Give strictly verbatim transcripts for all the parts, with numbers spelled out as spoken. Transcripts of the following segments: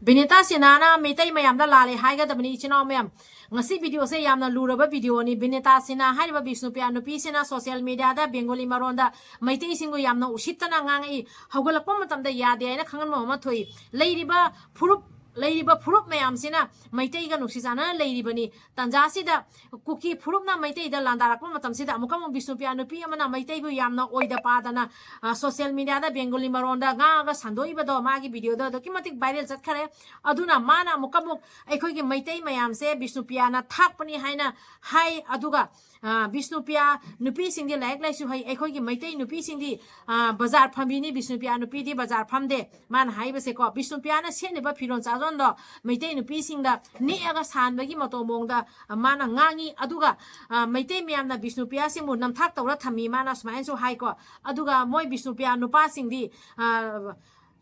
ꯕꯤꯅꯤꯇꯥ ꯁꯤꯟꯍꯥꯅ ꯃꯩꯇꯩ ꯃꯌꯥꯝꯗ ꯂꯥꯜꯂꯦ ꯍꯥꯏꯒꯗꯕꯅꯤ, ꯏꯆꯤꯟ ꯏꯅꯥꯎ ꯃꯌꯥꯝ꯫ ꯉꯁꯤ ꯚꯤꯗꯤꯑꯣꯁꯦ ꯌꯥꯝꯅ ꯂꯨꯔꯕ ꯚꯤꯗꯤꯑꯣꯅꯤ꯫ ꯕꯤꯅꯤꯇꯥ ꯁꯤꯟꯍꯥ ꯍꯥꯏꯔꯤꯕ ꯕꯤꯁꯅꯨꯄ꯭ꯔꯤꯌꯥ ꯅꯨꯄꯤꯁꯤꯅ ꯁꯣꯁꯤꯌꯦꯜ ꯃꯤꯗꯤꯌꯥꯗ ꯕꯦꯡꯒꯣꯂꯤ ꯃꯔꯣꯟꯗ ꯃꯩꯇꯩꯁꯤꯡꯕꯨ ꯌꯥꯝꯅ ꯎꯁꯤꯠꯇꯅ ꯉꯥꯡꯉꯛꯏ꯫ ꯍꯧꯒꯠꯂꯛꯄ ꯃꯇꯝꯗ ꯌꯥꯗꯦ ꯍꯥꯏꯅ ꯈꯪꯍꯟꯕ ꯑꯃ ꯊꯣꯛꯏ꯫ ꯂꯩꯔꯤꯕ ꯐꯨꯔꯨꯞ, ꯂꯩꯔꯤꯕ ꯐꯨꯔꯨꯞ ꯃꯌꯥꯝꯁꯤꯅ ꯃꯩꯇꯩꯒ ꯅꯨꯡꯁꯤ ꯆꯥꯟꯅꯅ ꯂꯩꯔꯤꯕꯅꯤ꯫ ꯇꯥꯟꯖꯥꯁꯤꯗ ꯀꯨꯀꯤ ꯐꯨꯔꯨꯞꯅ ꯃꯩꯇꯩꯗ ꯂꯥꯟꯗꯥꯔꯛꯄ ꯃꯇꯝꯁꯤꯗ ꯑꯃꯨꯛꯀ ꯑꯃꯨꯛ ꯕꯤꯁꯅꯨꯄ꯭ꯔꯤꯌꯥ ꯅꯨꯄꯤ ꯑꯃꯅ ꯃꯩꯇꯩꯕꯨ ꯌꯥꯝꯅ ꯑꯣꯏꯗ ꯄꯥꯗꯅ, ꯑ, ꯁꯣꯁꯤꯌꯦꯜ ꯃꯤꯗꯤꯌꯥꯗ ꯕꯦꯡꯒꯣꯂꯤ ꯃꯔꯣꯟꯗ ꯉꯥꯡꯉꯒ ꯁꯟꯗꯣꯛꯏꯕꯗꯣ, ꯃꯥꯒꯤ ꯚꯤꯗꯤꯑꯣꯗꯣ ꯑꯗꯨꯛꯀꯤ ꯃꯇꯤꯛ ꯚꯥꯏꯔꯦꯜ ꯆꯠꯈꯔꯦ꯫ ꯑꯗꯨꯅ ꯃꯥꯅ ꯑꯃꯨꯛꯀ ꯑꯃꯨꯛ ꯑꯩꯈꯣꯏꯒꯤ ꯃꯩꯇꯩ ꯃꯌꯥꯝꯁꯦ ꯕꯤꯁꯅꯨꯄ꯭ꯔꯤꯌꯥꯅ ꯊꯥꯛꯄꯅꯤ ꯍꯥꯏꯅ ꯍꯥꯏ꯫ ꯑꯗꯨꯒ, ꯑ, ꯕꯤꯁꯅꯨꯄ꯭ꯔꯤꯌꯥ ꯅꯨꯄꯤꯁꯤꯡꯗꯤ ꯂꯥꯏꯔꯤꯛ ꯂꯥꯏꯁꯨ ꯍꯩ, ꯑꯩꯈꯣꯏꯒꯤ ꯃꯩꯇꯩ ꯅꯨꯄꯤꯁꯤꯡꯗꯤ, ꯑ, ꯕꯖꯥꯔ ꯐꯝꯕꯤꯅꯤ, ꯕꯤꯁꯅꯨꯄ꯭ꯔꯤꯌꯥ ꯅꯨꯄꯤꯗꯤ ꯕꯖꯥꯔ ꯐꯝꯗꯦ꯫ ꯃꯥꯅ ꯍꯥꯏꯕꯁꯦꯀꯣ, ꯕꯤꯁꯅꯨꯄ꯭ꯔꯤꯌꯥꯅ ꯁꯦꯠꯂꯤꯕ ꯐꯤꯔꯣꯜ ꯆꯥꯔꯣꯟꯗꯣ ꯃꯩꯇꯩ ꯅꯨꯄꯤꯁꯤꯡꯗ ꯅꯦꯛꯑꯒ ꯁꯥꯍꯟꯕꯒꯤ ꯃꯇꯧ ꯃꯑꯣꯡꯗ, ꯑ, ꯃꯥꯅ ꯉꯥꯡꯉꯤ꯫ ꯑꯗꯨꯒ, ꯑ, ꯃꯩꯇꯩ ꯃꯌꯥꯝꯅ ꯕꯤꯁꯅꯨꯄ꯭ꯔꯤꯌꯥꯁꯤꯕꯨ ꯅꯝꯊꯥꯛ ꯇꯧꯔ ꯊꯝꯃꯤ, ꯃꯥꯅ ꯁꯨꯃꯥꯏꯅꯁꯨ ꯍꯥꯏꯀꯣ꯫ ꯑꯗꯨꯒ ꯃꯣꯏ ꯕꯤꯁꯅꯨꯄ꯭ꯔꯤꯌꯥ ꯅꯨꯄꯥꯁꯤꯡꯗꯤ, ꯑ,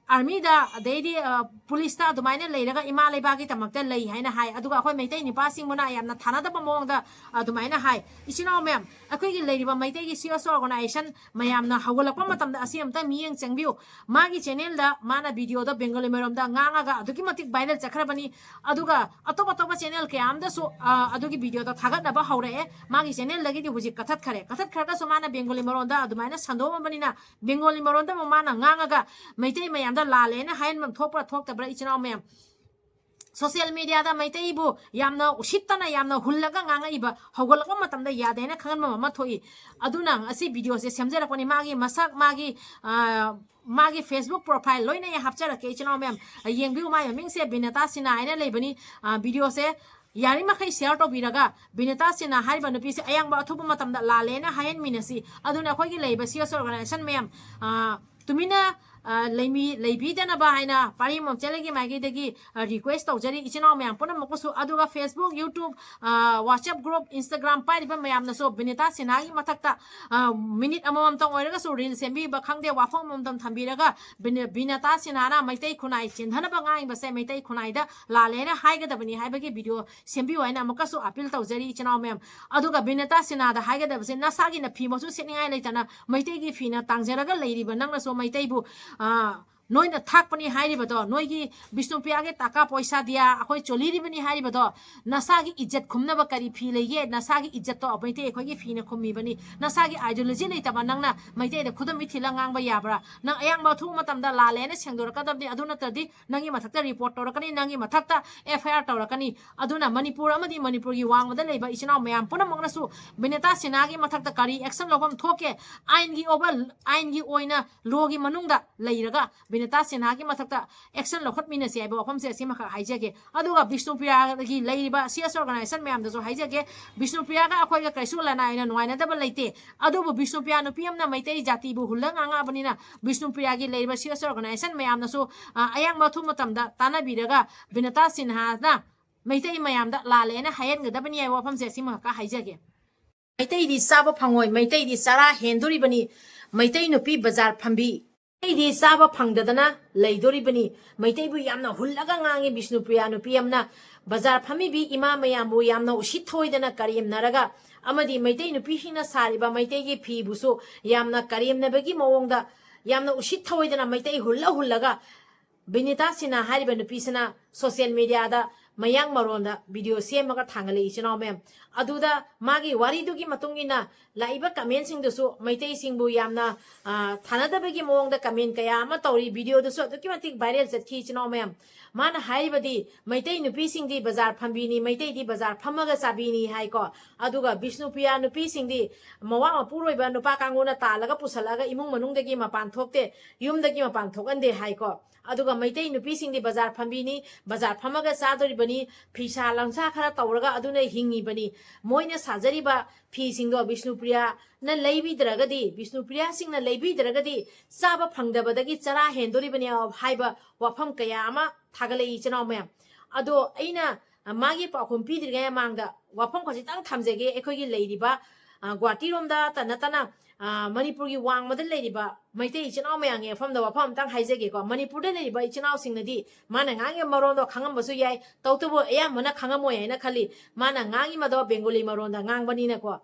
ꯑꯥꯔꯃꯤꯗ, ꯑꯗꯩꯗꯤ, ꯑ, ꯄꯨꯂꯤꯁꯇ ꯑꯗꯨꯃꯥꯏꯅ ꯂꯩꯔꯒ ꯏꯃꯥ ꯂꯩꯕꯥꯛꯀꯤꯗꯃꯛꯇ ꯂꯩ ꯍꯥꯏꯅ ꯍꯥꯏ꯫ ꯑꯗꯨꯒ ꯑꯩꯈꯣꯏ ꯃꯩꯇꯩ ꯅꯨꯄꯥꯁꯤꯡꯕꯨꯅ ꯌꯥꯝꯅ ꯊꯥꯅꯗꯕ ꯃꯑꯣꯡꯗ ꯑꯗꯨꯃꯥꯏꯅ ꯍꯥꯏ꯫ ꯏꯆꯤꯟ ꯏꯅꯥꯎ ꯃꯌꯥꯝ, ꯑꯩꯈꯣꯏꯒꯤ ꯂꯩꯔꯤꯕ ꯃꯩꯇꯩꯒꯤ ꯁꯤ ꯑꯦꯁ ꯑꯣ ꯑꯣꯔꯒꯅꯥꯏꯖꯦꯁꯟ ꯃꯌꯥꯝꯅ ꯍꯧꯒꯠꯂꯛꯄ ꯃꯇꯝꯗ ꯑꯁꯤ ꯑꯃꯨꯛꯇꯪ ꯃꯤꯠꯌꯦꯡ ꯆꯪꯕꯤꯌꯨ꯫ ꯃꯥꯒꯤ ꯆꯦꯅꯦꯜꯗ ꯃꯥꯅ ꯚꯤꯗꯤꯑꯣꯗ ꯕꯦꯡꯒꯣꯂꯤ ꯃꯔꯣꯝꯗ ꯉꯥꯡꯉꯒ ꯑꯗꯨꯛꯀꯤ ꯃꯇꯤꯛ ꯚꯥꯏꯔꯦꯜ ꯆꯠꯈ꯭ꯔꯕꯅꯤ꯫ ꯑꯗꯨꯒ ꯑꯇꯣꯞ ꯑꯇꯣꯞꯄ ꯆꯦꯅꯦꯜ ꯀꯌꯥ ꯑꯃꯗꯁꯨ, ꯑ, ꯑꯗꯨꯒꯤ ꯚꯤꯗꯤꯑꯣꯗꯣ ꯊꯥꯒꯠꯅꯕ ꯍꯧꯔꯛꯑꯦ꯫ ꯃꯥꯒꯤ ꯆꯦꯅꯦꯜꯗꯒꯤꯗꯤ ꯍꯧꯖꯤꯛ ꯀꯛꯊꯠꯈꯔꯦ꯫ ꯀꯛꯊꯠꯈ꯭ꯔꯒꯁꯨ ꯃꯥꯅ ꯕꯦꯡꯒꯣꯂꯤ ꯃꯔꯣꯟꯗ ꯑꯗꯨꯃꯥꯏꯅ ꯁꯟꯗꯣꯛꯑꯝꯕꯅꯤꯅ ꯕꯦꯡꯒꯣꯂꯤ ꯃꯔꯣꯟꯗ ꯑꯃꯨꯛ ꯃꯥꯅ ꯉꯥꯡꯉꯒ ꯃꯩꯇꯩ ꯃꯌꯥꯝꯗ ꯂꯥꯜꯂꯦꯅ ꯍꯥꯏꯍꯟꯐꯝ ꯊꯣꯛꯄ꯭ꯔꯥ ꯊꯣꯛꯇꯕ꯭ꯔꯥ, ꯏꯆꯤꯟ ꯏꯅꯥꯎ ꯃꯌꯥꯝ? ꯁꯣꯁꯤꯌꯦꯜ ꯃꯤꯗꯤꯌꯥꯗ ꯃꯩꯇꯩꯕꯨ ꯌꯥꯝꯅ ꯎꯁꯤꯠꯇꯅ, ꯌꯥꯝꯅ ꯍꯨꯜꯂꯒ ꯉꯥꯡꯉꯛꯏꯕ, ꯍꯧꯒꯠꯂꯛꯄ ꯃꯇꯝꯗ ꯌꯥꯗꯦꯅ ꯈꯪꯍꯟꯕ ꯑꯃ ꯊꯣꯛꯏ꯫ ꯑꯗꯨꯅ ꯉꯁꯤ ꯚꯤꯗꯤꯑꯣꯁꯦ ꯁꯦꯝꯖꯔꯛꯄꯅꯤ꯫ ꯃꯥꯒꯤ ꯃꯁꯛ, ꯃꯥꯒꯤ, ꯑ, ꯃꯥꯒꯤ Facebook profile ꯂꯣꯏꯅ ꯑꯩ ꯍꯥꯞꯆꯔꯛꯀꯦ, ꯏꯆꯤꯟ ꯏꯅꯥꯎ ꯃꯌꯥꯝ꯫ ꯑ, ꯌꯦꯡꯕꯤꯌꯨ, ꯃꯥꯒꯤ ꯃꯃꯤꯡꯁꯦ ꯕꯤꯅꯦꯇꯥ ꯁꯤꯟꯍꯥ ꯍꯥꯏꯅ ꯂꯩꯕꯅꯤ꯫ ꯑ, ꯚꯤꯗꯤꯑꯣꯁꯦ ꯌꯥꯔꯤꯃꯈꯩ share ꯇꯧꯕꯤꯔꯒ ꯕꯤꯅꯦꯇꯥ ꯁꯤꯟꯍꯥ ꯍꯥꯏꯔꯤꯕ ꯅꯨꯄꯤꯁꯦ ꯑꯌꯥꯝꯕ ꯑꯊꯨꯕ ꯃꯇꯝꯗ ꯂꯥꯜꯂꯦꯅ ꯍꯥꯏꯍꯟꯃꯤꯟꯅꯁꯤ꯫ ꯑꯗꯨꯅ ꯑꯩꯈꯣꯏꯒꯤ ꯂꯩꯔꯤꯕ ꯁꯤ ꯑꯦꯁ ꯑꯣꯔꯒꯅꯥꯏꯖꯦꯁꯟ ꯃꯌꯥꯝ, ꯑ, ꯇꯨꯃꯤꯟꯅ, ꯑ, ꯂꯩꯃꯤ-, ꯂꯩꯕꯤꯗꯅꯕ ꯍꯥꯏꯅ ꯄꯥꯔꯤ ꯃꯣꯝꯆꯦꯂꯒꯤ ꯃꯥꯏꯀꯩꯗꯒꯤ, ꯑ, request ꯇꯧꯖꯔꯤ ꯏꯆꯤꯟ ꯏꯅꯥꯎ ꯃꯌꯥꯝ ꯄꯨꯝꯅꯃꯛꯄꯨꯁꯨ꯫ ꯑꯗꯨꯒ Facebook, YouTube, ꯑ, WhatsApp group, Instagram ꯄꯥꯏꯔꯤꯕ ꯃꯌꯥꯝꯅꯁꯨ ꯕꯤꯅꯦꯇꯥ ꯁꯤꯟꯍꯥꯒꯤ ꯃꯊꯛꯇ, ꯑ, minute ꯑꯃꯃꯝꯇꯪ ꯑꯣꯏꯔꯒꯁꯨ reel ꯁꯦꯝꯕꯤꯕ ꯈꯪꯗꯦ, ꯋꯥꯐꯝ ꯑꯃꯃꯝꯇꯪ ꯊꯝꯕꯤꯔꯒ ꯕꯤꯅꯦ-, ꯕꯤꯅꯦꯇꯥ ꯁꯤꯟꯍꯥꯅ ꯃꯩꯇꯩ ꯈꯨꯟꯅꯥꯏ ꯆꯦꯟꯊꯅꯕ ꯉꯥꯡꯉꯤꯕꯁꯦ ꯃꯩꯇꯩ ꯈꯨꯟꯅꯥꯏꯗ ꯂꯥꯜꯂꯦꯅ ꯍꯥꯏꯒꯗꯕꯅꯤ ꯍꯥꯏꯕꯒꯤ ꯚꯤꯗꯤꯑꯣ ꯁꯦꯝꯕꯤꯌꯨ ꯍꯥꯏꯅ ꯑꯃꯨꯛꯀꯁꯨ appeal ꯇꯧꯖꯔꯤ ꯏꯆꯤꯟ ꯏꯅꯥꯎ ꯃꯌꯥꯝ꯫ ꯑꯗꯨꯒ ꯕꯤꯅꯦꯇꯥ ꯁꯤꯟꯍꯥꯗ ꯍꯥꯏꯒꯗꯕꯁꯦ, ꯅꯁꯥꯒꯤ ꯅꯐꯤ ꯃꯆꯨ ꯁꯦꯠꯅꯤꯡꯉꯥꯏ ꯂꯩꯇꯅ ꯃꯩꯇꯩꯒꯤ ꯐꯤꯅ ꯇꯥꯡꯖꯔꯒ ꯂꯩꯔꯤꯕ ꯅꯪꯅꯁꯨ ꯃꯩꯇꯩꯕꯨ, ꯑ, ꯅꯣꯏꯅ ꯊꯥꯛꯄꯅꯤ ꯍꯥꯏꯔꯤꯕꯗꯣ, ꯅꯣꯏꯒꯤ ꯕꯤꯁꯅꯨꯄ꯭ꯔꯤꯌꯥꯒꯤ ꯇꯥꯀꯥ ꯄꯣꯏꯁꯥ ꯗꯤꯌꯥ, ꯑꯩꯈꯣꯏ ꯆꯣꯂꯤ ꯔꯤꯕꯅꯤ ꯍꯥꯏꯔꯤꯕꯗꯣ, ꯅꯁꯥꯒꯤ ꯏꯖꯠ ꯈꯨꯝꯅꯕ ꯀꯔꯤ ꯐꯤ ꯂꯩꯒꯦ? ꯅꯁꯥꯒꯤ ꯏꯖꯠꯇꯣ ꯃꯩꯇꯩ ꯑꯩꯈꯣꯏꯒꯤ ꯐꯤꯅ ꯈꯨꯝꯃꯤꯕꯅꯤ꯫ ꯅꯁꯥꯒꯤ ideology ꯂꯩꯇꯕ ꯅꯪꯅ ꯃꯩꯇꯩꯗ ꯈꯨꯗꯝ ꯏꯊꯤꯜꯂ ꯉꯥꯡꯕ ꯌꯥꯕ꯭ꯔꯥ? ꯅꯪ ꯑꯌꯥꯡꯕ ꯑꯊꯨꯕ ꯃꯇꯝꯗ ꯂꯥꯜꯂꯦꯅ ꯁꯦꯡꯗꯣꯔꯛꯀꯗꯕꯅꯤ꯫ ꯑꯗꯨ ꯅꯠꯇ꯭ꯔꯗꯤ ꯅꯪꯒꯤ ꯃꯊꯛꯇ report ꯇꯧꯔꯛꯀꯅꯤ, ꯅꯪꯒꯤ ꯃꯊꯛꯇ F I R ꯇꯧꯔꯛꯀꯅꯤ꯫ ꯑꯗꯨꯅ ꯃꯅꯤꯄꯨꯔ ꯑꯃꯗꯤ ꯃꯅꯤꯄꯨꯔꯒꯤ ꯋꯥꯡꯃꯗ ꯂꯩꯕ ꯏꯆꯤꯟ ꯏꯅꯥꯎ ꯃꯌꯥꯝ ꯄꯨꯝꯅꯃꯛꯅꯁꯨ ꯕꯤꯅꯤꯇꯥ ꯁꯤꯟꯍꯥꯒꯤ ꯃꯊꯛꯇ ꯀꯔꯤ action ꯂꯧꯐꯝ ꯊꯣꯛꯀꯦ? ꯑꯥꯏꯟꯒꯤ ꯑꯣꯏꯕ, ꯑꯥꯏꯟꯒꯤ ꯑꯣꯏꯅ law ꯒꯤ ꯃꯅꯨꯡꯗ ꯂꯩꯔꯒ ꯕꯤꯅꯤꯇꯥ ꯁꯤꯟꯍꯥꯒꯤ ꯃꯊꯛꯇ action ꯂꯧꯈꯠꯃꯤꯟꯅꯁꯤ ꯍꯥꯏꯕ ꯋꯥꯐꯝꯁꯦ ꯑꯁꯤꯃꯈꯛ ꯍꯥꯏꯖꯒꯦ꯫ ꯑꯗꯨꯒ ꯕꯤꯁꯅꯨꯄ꯭ꯔꯤꯌꯥꯒꯤ ꯂꯩꯔꯤꯕ C S organisation ꯃꯌꯥꯝꯗꯁꯨ ꯍꯥꯏꯖꯒꯦ, ꯕꯤꯁꯅꯨꯄ꯭ꯔꯤꯌꯥꯒ ꯑꯩꯈꯣꯏꯒ ꯀꯩꯁꯨ ꯂꯅꯥꯏ ꯑꯣꯏꯅ ꯅꯨꯡꯉꯥꯏꯅꯗꯕ ꯂꯩꯇꯦ꯫ ꯑꯗꯨꯕꯨ ꯕꯤꯁꯅꯨꯄ꯭ꯔꯤꯌꯥ ꯅꯨꯄꯤ ꯑꯃꯅ ꯃꯩꯇꯩ ꯖꯥꯇꯤꯕꯨ ꯍꯨꯜꯂ ꯉꯥꯡꯉꯛꯑꯕꯅꯤꯅ ꯕꯤꯁꯅꯨꯄ꯭ꯔꯤꯌꯥꯒꯤ ꯂꯩꯔꯤꯕ C S organisation ꯃꯌꯥꯝꯅꯁꯨ, ꯑ, ꯑꯌꯥꯝꯕ ꯑꯊꯨꯕ ꯃꯇꯝꯗ ꯇꯥꯟꯅꯕꯤꯔꯒ ꯕꯤꯅꯤꯇꯥ ꯁꯤꯟꯍꯥꯅ ꯃꯩꯇꯩ ꯃꯌꯥꯝꯗ ꯂꯥꯜꯂꯦꯅ ꯍꯥꯏꯍꯟꯒꯗꯕꯅꯤ ꯍꯥꯏꯕ ꯋꯥꯐꯝꯁꯦ ꯑꯁꯤꯃꯈꯛ ꯍꯥꯏꯖꯒꯦ꯫ ꯃꯩꯇꯩꯗꯤ ꯆꯥꯕ ꯐꯪꯉꯣꯏ, ꯃꯩꯇꯩꯗꯤ ꯆꯔꯥ ꯍꯦꯟꯗꯣꯔꯤꯕꯅꯤ, ꯃꯩꯇꯩ ꯅꯨꯄꯤ ꯕꯖꯥꯔ ꯐꯝꯕꯤ꯫ ꯃꯩꯇꯩꯗꯤ ꯆꯥꯕ ꯐꯪꯗꯗꯅ ꯂꯩꯗꯣꯔꯤꯕꯅꯤ꯫ ꯃꯩꯇꯩꯕꯨ ꯌꯥꯝꯅ ꯍꯨꯜꯂꯒ ꯉꯥꯡꯉꯤ ꯕꯤꯁꯅꯨꯄ꯭ꯔꯤꯌꯥ ꯅꯨꯄꯤ ꯑꯃꯅ꯫ ꯕꯖꯥꯔ ꯐꯝꯃꯤꯕꯤ ꯏꯃꯥ ꯃꯌꯥꯝꯕꯨ ꯌꯥꯝꯅ ꯎꯁꯤꯠ ꯊꯑꯣꯏꯗꯅ ꯀꯔꯦꯝꯅꯔꯒ ꯑꯃꯗꯤ ꯃꯩꯇꯩ ꯅꯨꯄꯤꯁꯤꯡꯅ ꯁꯥꯔꯤꯕ ꯃꯩꯇꯩꯒꯤ ꯐꯤꯕꯨꯁꯨ ꯌꯥꯝꯅ ꯀꯔꯦꯝꯅꯕꯒꯤ ꯃꯑꯣꯡꯗ ꯌꯥꯝꯅ ꯎꯁꯤꯠ ꯊꯑꯣꯏꯗꯅ ꯃꯩꯇꯩ ꯍꯨꯜꯂ ꯍꯨꯜꯂꯒ ꯕꯤꯅꯤꯇꯥ ꯁꯤꯟꯍꯥ ꯍꯥꯏꯔꯤꯕ ꯅꯨꯄꯤꯁꯤꯅ social media ꯗ ꯃꯌꯥꯡ ꯃꯔꯣꯟꯗ video ꯁꯦꯝꯃꯒ ꯊꯥꯡꯒꯠꯂꯛꯏ, ꯏꯆꯤꯟ ꯏꯅꯥꯎ ꯃꯌꯥꯝ꯫ ꯑꯗꯨꯗ ꯃꯥꯒꯤ ꯋꯥꯔꯤꯗꯨꯒꯤ ꯃꯇꯨꯡ ꯏꯟꯅ ꯂꯥꯛꯏꯕ comment ꯁꯤꯡꯗꯨꯁꯨ ꯃꯩꯇꯩꯁꯤꯡꯕꯨ ꯌꯥꯝꯅ, ꯑ, ꯊꯥꯅꯗꯕꯒꯤ ꯃꯑꯣꯡꯗ comment ꯀꯌꯥ ꯑꯃ ꯇꯧꯔꯤ꯫ Video ꯗꯨꯁꯨ ꯑꯗꯨꯛꯀꯤ ꯃꯇꯤꯛ viral ꯆꯠꯈꯤ, ꯏꯆꯤꯟ ꯏꯅꯥꯎ ꯃꯌꯥꯝ꯫ ꯃꯥꯅ ꯍꯥꯏꯔꯤꯕꯗꯤ ꯃꯩꯇꯩ ꯅꯨꯄꯤꯁꯤꯡꯗꯤ ꯕꯖꯥꯔ ꯐꯝꯕꯤꯅꯤ, ꯃꯩꯇꯩꯗꯤ ꯕꯖꯥꯔ ꯐꯝꯃꯒ ꯆꯥꯕꯤꯅꯤ ꯍꯥꯏꯀꯣ꯫ ꯑꯗꯨꯒ ꯕꯤꯁꯅꯨꯄ꯭ꯔꯤꯌꯥ ꯅꯨꯄꯤꯁꯤꯡꯗꯤ ꯃꯋꯥ ꯃꯄꯨꯔꯣꯏꯕ ꯅꯨꯄꯥ ꯀꯥꯡꯕꯨꯅ ꯇꯥꯜꯂꯒ ꯄꯨꯁꯜꯂꯛꯑꯒ ꯏꯃꯨꯡ ꯃꯅꯨꯡꯗꯒꯤ ꯃꯄꯥꯟ ꯊꯣꯛꯇꯦ, ꯌꯨꯝꯗꯒꯤ ꯃꯄꯥꯟ ꯊꯣꯛꯍꯟꯗꯦ ꯍꯥꯏꯀꯣ꯫ ꯑꯗꯨꯒ ꯃꯩꯇꯩ ꯅꯨꯄꯤꯁꯤꯡꯗꯤ ꯕꯖꯥꯔ ꯐꯝꯕꯤꯅꯤ, ꯕꯖꯥꯔ ꯐꯝꯃꯒ ꯆꯥꯗꯣꯔꯤꯕꯅꯤ, ꯐꯤꯁꯥ ꯂꯝꯁꯥ ꯈꯔ ꯇꯧꯔꯒ ꯑꯗꯨꯅ ꯍꯤꯡꯉꯤꯕꯅꯤ꯫ ꯃꯣꯏꯅ ꯁꯥꯖꯔꯤꯕ ꯐꯤꯁꯤꯡꯗꯣ ꯕꯤꯁꯅꯨꯄ꯭ꯔꯤꯌꯥꯅ ꯂꯩꯕꯤꯗ꯭ꯔꯒꯗꯤ, ꯕꯤꯁꯅꯨꯄ꯭ꯔꯤꯌꯥꯁꯤꯡꯅ ꯂꯩꯕꯤꯗ꯭ꯔꯒꯗꯤ ꯆꯥꯕ ꯐꯪꯗꯕꯗꯒꯤ ꯆꯔꯥ ꯍꯦꯟꯗꯣꯔꯤꯕꯅꯤ ꯍꯥꯏꯕ ꯋꯥꯐꯝ ꯀꯌꯥ ꯑꯃ ꯊꯥꯒꯠꯂꯛꯏ, ꯏꯆꯤꯟ ꯏꯅꯥꯎ ꯃꯌꯥꯝ꯫ ꯑꯗꯣ ꯑꯩꯅ ꯃꯥꯒꯤ ꯄꯥꯎꯈꯨꯝ ꯄꯤꯗ꯭ꯔꯤꯉꯩ ꯃꯃꯥꯡꯗ ꯋꯥꯐꯝ ꯈꯖꯤꯛꯇꯪ ꯊꯝꯖꯒꯦ꯫ ꯑꯩꯈꯣꯏꯒꯤ ꯂꯩꯔꯤꯕ, ꯑ, ꯒꯨꯍꯥꯇꯤꯔꯣꯝꯗꯇ ꯅꯠꯇꯅ, ꯑ, ꯃꯅꯤꯄꯨꯔꯒꯤ ꯋꯥꯡꯃꯗ ꯂꯩꯔꯤꯕ ꯃꯩꯇꯩ ꯏꯆꯤꯟ ꯏꯅꯥꯎ ꯃꯌꯥꯝꯒꯤ ꯃꯐꯝꯗ ꯋꯥꯐꯝ ꯑꯝꯇꯪ ꯍꯥꯏꯖꯒꯦꯀꯣ꯫ ꯃꯅꯤꯄꯨꯔꯗ ꯂꯩꯔꯤꯕ ꯏꯆꯤꯟ ꯏꯅꯥꯎꯁꯤꯡꯅꯗꯤ ꯃꯥꯅ ꯉꯥꯡꯉꯤꯕ ꯃꯔꯣꯟꯗꯣ ꯈꯪꯉꯝꯕꯁꯨ ꯌꯥꯏ, ꯇꯧꯕꯇꯕꯨ ꯑꯌꯥꯝꯕꯅ ꯈꯪꯉꯝꯃꯣꯏ ꯍꯥꯏꯅ ꯈꯜꯂꯤ꯫ ꯃꯥꯅ ꯉꯥꯡꯉꯤꯕꯗꯣ ꯕꯦꯡꯒꯣꯂꯤ ꯃꯔꯣꯟꯗ ꯉꯥꯡꯕꯅꯤꯅꯀꯣ꯫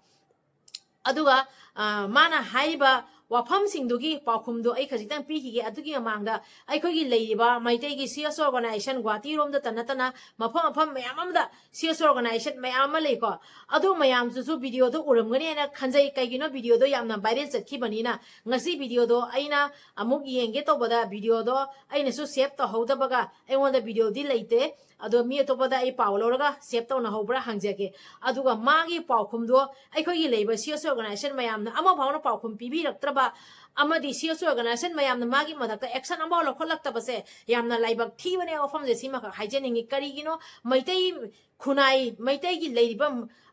ꯑꯗꯨꯒ, ꯑ, ꯃꯥꯅ ꯍꯥꯏꯔꯤꯕ ꯋꯥꯐꯝꯁꯤꯡꯗꯨꯒꯤ ꯄꯥꯎꯈꯨꯝꯗꯣ ꯑꯩ ꯈꯖꯤꯛꯇꯪ ꯄꯤꯈꯤꯒꯦ꯫ ꯑꯗꯨꯒꯤ ꯃꯃꯥꯡꯗ ꯑꯩꯈꯣꯏꯒꯤ ꯂꯩꯔꯤꯕ ꯃꯩꯇꯩꯒꯤ ꯁꯤ ꯑꯦꯁ ꯑꯣ organization ꯒꯨꯍꯥꯇꯤꯔꯣꯝꯗꯇ ꯅꯠꯇꯅ ꯃꯐꯝ ꯃꯐꯝ ꯃꯌꯥꯝ ꯑꯃꯗ ꯁꯤ ꯑꯦꯁ ꯑꯣ organization ꯃꯌꯥꯝ ꯑꯃ ꯂꯩꯀꯣ꯫ ꯑꯗꯨ ꯃꯌꯥꯝꯗꯨꯁꯨ video ꯗꯣ ꯎꯔꯝꯒꯅꯤ ꯍꯥꯏꯅ ꯈꯟꯖꯩ꯫ ꯀꯩꯒꯤꯅꯣ, video ꯗꯣ ꯌꯥꯝꯅ viral ꯆꯠꯈꯤꯕꯅꯤꯅ꯫ ꯉꯁꯤ video ꯗꯣ ꯑꯩꯅ ꯑꯃꯨꯛ ꯌꯦꯡꯒꯦ ꯇꯧꯕꯗ video ꯗꯣ ꯑꯩꯅꯁꯨ save ꯇꯧꯍꯧꯗꯕꯒ ꯑꯩꯉꯣꯟꯗ video ꯗꯤ ꯂꯩꯇꯦ꯫ ꯑꯗꯣ ꯃꯤ ꯑꯇꯣꯞꯄꯗ ꯑꯩ ꯄꯥꯎ ꯂꯧꯔꯒ save ꯇꯧꯅꯍꯧꯕ꯭ꯔꯥ ꯍꯪꯖꯒꯦ꯫ ꯑꯗꯨꯒ ꯃꯥꯒꯤ ꯄꯥꯎꯈꯨꯝꯗꯣ ꯑꯩꯈꯣꯏꯒꯤ ꯂꯩꯕ ꯁꯤ ꯑꯦꯁ ꯑꯣ organization ꯃꯌꯥꯝꯅ ꯑꯃ ꯐꯥꯎꯅ ꯄꯥꯎꯈꯨꯝ ꯄꯤꯕꯤꯔꯛꯇ꯭ꯔꯕ ꯑꯃꯗꯤ ꯁꯤ ꯑꯦꯁ ꯑꯣ organization ꯃꯌꯥꯝꯅ ꯃꯥꯒꯤ ꯃꯊꯛꯇ action ꯑꯃꯐꯥꯎ ꯂꯧꯈꯠꯂꯛꯇꯕꯁꯦ ꯌꯥꯝꯅ ꯂꯥꯏꯕꯛ ꯊꯤꯕꯅꯦ꯫ ꯋꯥꯐꯝꯁꯦ ꯁꯤꯃꯈꯛ ꯍꯥꯏꯖꯅꯤꯡꯉꯤ꯫ ꯀꯔꯤꯒꯤꯅꯣ? ꯃꯩꯇꯩ ꯈꯨꯟꯅꯥꯏ, ꯃꯩꯇꯩꯒꯤ ꯂꯩꯔꯤꯕ,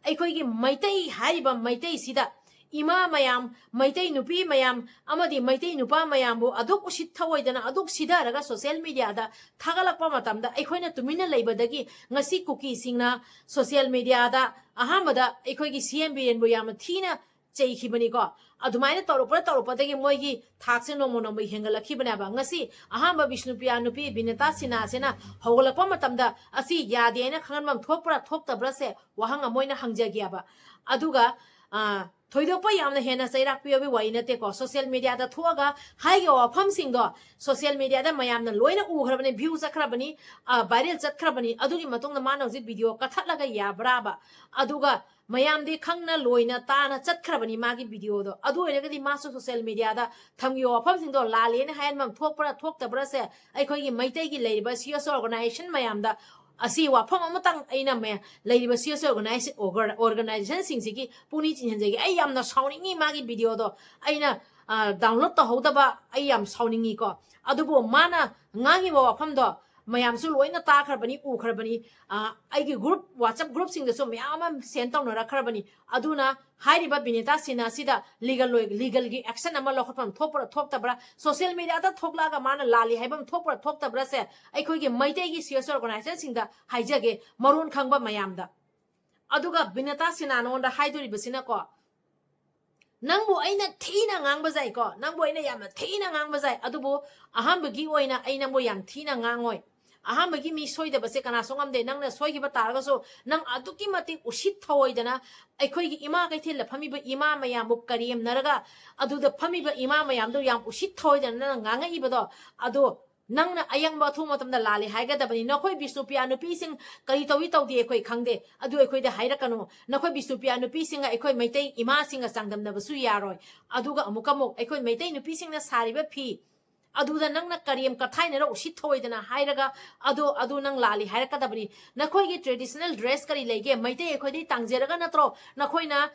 ꯑꯩꯈꯣꯏꯒꯤ ꯃꯩꯇꯩ ꯍꯥꯏꯔꯤꯕ ꯃꯩꯇꯩꯁꯤꯗ ꯏꯃꯥ ꯃꯌꯥꯝ, ꯃꯩꯇꯩ ꯅꯨꯄꯤ ꯃꯌꯥꯝ ꯑꯃꯗꯤ ꯃꯩꯇꯩ ꯅꯨꯄꯥ ꯃꯌꯥꯝꯕꯨ ꯑꯗꯨꯛ ꯎꯁꯤꯠ ꯊꯑꯣꯏꯗꯅ ꯑꯗꯨꯛ ꯁꯤꯊꯔꯒ social media ꯗ ꯊꯥꯒꯠꯂꯛꯄ ꯃꯇꯝꯗ ꯑꯩꯈꯣꯏꯅ ꯇꯨꯃꯤꯟꯅ ꯂꯩꯕꯗꯒꯤ ꯉꯁꯤ ꯀꯨꯀꯤꯁꯤꯡꯅ social media ꯗ ꯑꯍꯥꯟꯕꯗ ꯑꯩꯈꯣꯏꯒꯤ ꯁꯤ ꯑꯦꯝ ꯕꯤꯔꯦꯟꯕꯨ ꯌꯥꯝꯅ ꯊꯤꯅ ꯆꯩꯈꯤꯕꯅꯤꯀꯣ꯫ ꯑꯗꯨꯃꯥꯏꯅ ꯇꯧꯔꯛꯄꯗ ꯇꯧꯔꯛꯄꯗꯒꯤ ꯃꯣꯏꯒꯤ ꯊꯥꯛꯁꯦ ꯅꯣꯡꯃ ꯅꯣꯡꯃꯒꯤ ꯍꯦꯟꯒꯠꯂꯛꯈꯤꯕꯅꯦꯕ꯫ ꯉꯁꯤ ꯑꯍꯥꯟꯕ ꯕꯤꯁꯅꯨꯄ꯭ꯔꯤꯌꯥ ꯅꯨꯄꯤ ꯕꯤꯅꯦꯇꯥ ꯁꯤꯟꯍꯥꯁꯤꯅ ꯍꯧꯒꯠꯂꯛꯄ ꯃꯇꯝꯗ ꯑꯁꯤ ꯌꯥꯗꯦ ꯍꯥꯏꯅ ꯈꯪꯍꯟꯐꯝ ꯊꯣꯛꯄ꯭ꯔꯥ ꯊꯣꯛꯇꯕ꯭ꯔꯥꯁꯦ ꯋꯥꯍꯪ ꯑꯃ ꯑꯣꯏꯅ ꯍꯪꯖꯒꯦꯕ꯫ ꯑꯗꯨꯒ, ꯑ, ꯊꯣꯏꯗꯣꯛꯄ ꯌꯥꯝꯅ ꯍꯦꯟꯅ ꯆꯩꯔꯥꯛ ꯄꯤꯌꯣꯕꯒꯤ ꯋꯥꯔꯤ ꯅꯠꯇꯦꯀꯣ꯫ Social media ꯗ ꯊꯣꯛꯑꯒ ꯍꯥꯏꯔꯤꯕ ꯋꯥꯐꯝꯁꯤꯡꯗꯣ social media ꯗ ꯃꯌꯥꯝꯅ ꯂꯣꯏꯅ ꯎꯈ꯭ꯔꯕꯅꯤ, view ꯆꯠꯈ꯭ꯔꯕꯅꯤ, ꯑ, viral ꯆꯠꯈ꯭ꯔꯕꯅꯤ꯫ ꯑꯗꯨꯒꯤ ꯃꯇꯨꯡꯗ ꯃꯥꯅ ꯍꯧꯖꯤꯛ video ꯀꯛꯊꯠꯂꯒ ꯌꯥꯕ꯭ꯔꯥꯕ? ꯑꯗꯨꯒ ꯃꯌꯥꯝꯗꯤ ꯈꯪꯅ ꯂꯣꯏꯅ ꯇꯥꯅ ꯆꯠꯈ꯭ꯔꯕꯅꯤ ꯃꯥꯒꯤ video ꯗꯣ꯫ ꯑꯗꯨ ꯑꯣꯏꯔꯒꯗꯤ ꯃꯥꯁꯨ social media ꯗ ꯊꯝꯈꯤꯕ ꯋꯥꯐꯝꯁꯤꯡꯗꯣ ꯂꯥꯜꯂꯦꯅ ꯍꯥꯏꯍꯟꯐꯝ ꯊꯣꯛꯄ꯭ꯔꯥ ꯊꯣꯛꯇꯕ꯭ꯔꯥꯁꯦ ꯑꯩꯈꯣꯏꯒꯤ ꯃꯩꯇꯩꯒꯤ ꯂꯩꯔꯤꯕ ꯁꯤ ꯑꯦꯁ ꯑꯣ organization ꯃꯌꯥꯝꯗ ꯑꯁꯤ ꯋꯥꯐꯝ ꯑꯃꯇꯪ ꯑꯩꯅ ꯃꯌꯥ-, ꯂꯩꯔꯤꯕ ꯁꯤ ꯑꯦꯁ ꯑꯣ organization, organization ꯁꯤꯡꯁꯤꯒꯤ ꯄꯨꯛꯅꯤꯡ ꯆꯤꯡꯍꯟꯖꯒꯦ꯫ ꯑꯩ ꯌꯥꯝꯅ ꯁꯥꯎꯅꯤꯡꯉꯤ ꯃꯥꯒꯤ video ꯗꯣ ꯑꯩꯅ, ꯑ, download ꯇꯧꯍꯧꯗꯕ ꯑꯩ ꯌꯥꯝ ꯁꯥꯎꯅꯤꯡꯉꯤꯀꯣ꯫ ꯑꯗꯨꯕꯨ ꯃꯥꯅ ꯉꯥꯡꯉꯤꯕ ꯋꯥꯐꯝꯗꯣ ꯃꯌꯥꯝꯁꯨ ꯂꯣꯏꯅ ꯇꯥꯈ꯭ꯔꯕꯅꯤ, ꯎꯈ꯭ꯔꯕꯅꯤ꯫ ꯑ, ꯑꯩꯒꯤ group, WhatsApp group ꯁꯤꯡꯗꯁꯨ ꯃꯌꯥꯝ ꯑꯃ send ꯇꯧꯅꯔꯛꯈ꯭ꯔꯕꯅꯤ꯫ ꯑꯗꯨꯅ ꯍꯥꯏꯔꯤꯕ ꯕꯤꯅꯤꯇꯥ ꯁꯤꯟꯍꯥ ꯑꯁꯤꯗ legal ꯑꯣꯏ-, legal ꯒꯤ action ꯑꯃ ꯂꯧꯈꯠꯐꯝ ꯊꯣꯛꯄ꯭ꯔꯥ ꯊꯣꯛꯇꯕ꯭ꯔꯥ, social media ꯗ ꯊꯣꯛꯂꯛꯑꯒ ꯃꯥꯅ ꯂꯥꯜꯂꯤ ꯍꯥꯏꯕ ꯑꯃ ꯊꯣꯛꯄ꯭ꯔꯥ ꯊꯣꯛꯇꯕ꯭ꯔꯥꯁꯦ ꯑꯩꯈꯣꯏꯒꯤ ꯃꯩꯇꯩꯒꯤ ꯁꯤ ꯑꯦꯁ ꯑꯣ organization ꯁꯤꯡꯗ ꯍꯥꯏꯖꯒꯦ, ꯃꯔꯣꯟ ꯈꯪꯕ ꯃꯌꯥꯝꯗ꯫ ꯑꯗꯨꯒ ꯕꯤꯅꯤꯇꯥ ꯁꯤꯟꯍꯥ ꯅꯉꯣꯟꯗ ꯍꯥꯏꯗꯣꯔꯤꯕꯁꯤꯅꯀꯣ, ꯅꯪꯕꯨ ꯑꯩꯅ ꯊꯤꯅ ꯉꯥꯡꯕ ꯌꯥꯏꯀꯣ, ꯅꯪꯕꯨ ꯑꯩꯅ ꯌꯥꯝꯅ ꯊꯤꯅ ꯉꯥꯡꯕ ꯌꯥꯏ, ꯑꯗꯨꯕꯨ ꯑꯍꯥꯟꯕꯒꯤ ꯑꯣꯏꯅ ꯑꯩ ꯅꯪꯕꯨ ꯌꯥꯝ ꯊꯤꯅ ꯉꯥꯡꯉꯣꯏ꯫ ꯑꯍꯥꯟꯕꯒꯤ ꯃꯤ ꯁꯣꯏꯗꯕꯁꯦ ꯀꯅꯥꯁꯨ ꯉꯝꯗꯦ꯫ ꯅꯪꯅ ꯁꯣꯏꯈꯤꯕ ꯇꯥꯔꯒꯁꯨ, ꯅꯪ ꯑꯗꯨꯛꯀꯤ ꯃꯇꯤꯛ ꯎꯁꯤꯠ ꯊꯑꯣꯏꯗꯅ ꯑꯩꯈꯣꯏꯒꯤ ꯏꯃꯥ ꯀꯩꯊꯦꯜꯗ ꯐꯝꯃꯤꯕ ꯏꯃꯥ ꯃꯌꯥꯝꯕꯨ ꯀꯔꯦꯝꯅꯔꯒ, ꯑꯗꯨꯗ ꯐꯝꯃꯤꯕ ꯏꯃꯥ ꯃꯌꯥꯝꯗꯣ ꯌꯥꯝ ꯎꯁꯤꯠ ꯊꯑꯣꯏꯗꯅ ꯅꯪꯅ ꯉꯥꯡꯉꯛꯏꯕꯗꯣ, ꯑꯗꯣ ꯅꯪꯅ ꯑꯌꯥꯝꯕ ꯑꯊꯨꯕ ꯃꯇꯝꯗ ꯂꯥꯜꯂꯦ ꯍꯥꯏꯒꯗꯕꯅꯤ꯫ ꯅꯈꯣꯏ ꯕꯤꯁꯅꯨꯄ꯭ꯔꯤꯌꯥ ꯅꯨꯄꯤꯁꯤꯡ ꯀꯔꯤ ꯇꯧꯏ ꯇꯧꯗꯦ ꯑꯩꯈꯣꯏ ꯈꯪꯗꯦ, ꯑꯗꯨ ꯑꯩꯈꯣꯏꯗ ꯍꯥꯏꯔꯛꯀꯅꯨ꯫ ꯅꯈꯣꯏ ꯕꯤꯁꯅꯨꯄ꯭ꯔꯤꯌꯥ ꯅꯨꯄꯤꯁꯤꯡꯒ ꯑꯩꯈꯣꯏ ꯃꯩꯇꯩ ꯏꯃꯥꯁꯤꯡꯒ ꯆꯥꯡꯗꯝꯅꯕꯁꯨ ꯌꯥꯔꯣꯏ꯫ ꯑꯗꯨꯒ ꯑꯃꯨꯛꯀ ꯑꯃꯨꯛ ꯑꯩꯈꯣꯏ ꯃꯩꯇꯩ ꯅꯨꯄꯤꯁꯤꯡꯅ ꯁꯥꯔꯤꯕ ꯐꯤ, ꯑꯗꯨꯗ ꯅꯪꯅ ꯀꯔꯦꯝ ꯀꯊꯥꯏꯅꯔ ꯎꯁꯤꯠ ꯊꯑꯣꯏꯗꯅ ꯍꯥꯏꯔꯒ, ꯑꯗꯣ, ꯑꯗꯨ ꯅꯪ ꯂꯥꯜꯂꯤ ꯍꯥꯏꯔꯛꯀꯗꯕꯅꯤ꯫ ꯅꯈꯣꯏꯒꯤ traditional dress ꯀꯔꯤ ꯂꯩꯒꯦ? ꯃꯩꯇꯩ ꯑꯩꯈꯣꯏꯗꯤ ꯇꯥꯡꯖꯔꯒ ꯅꯠꯇ꯭ꯔꯣ ꯅꯈꯣꯏꯅ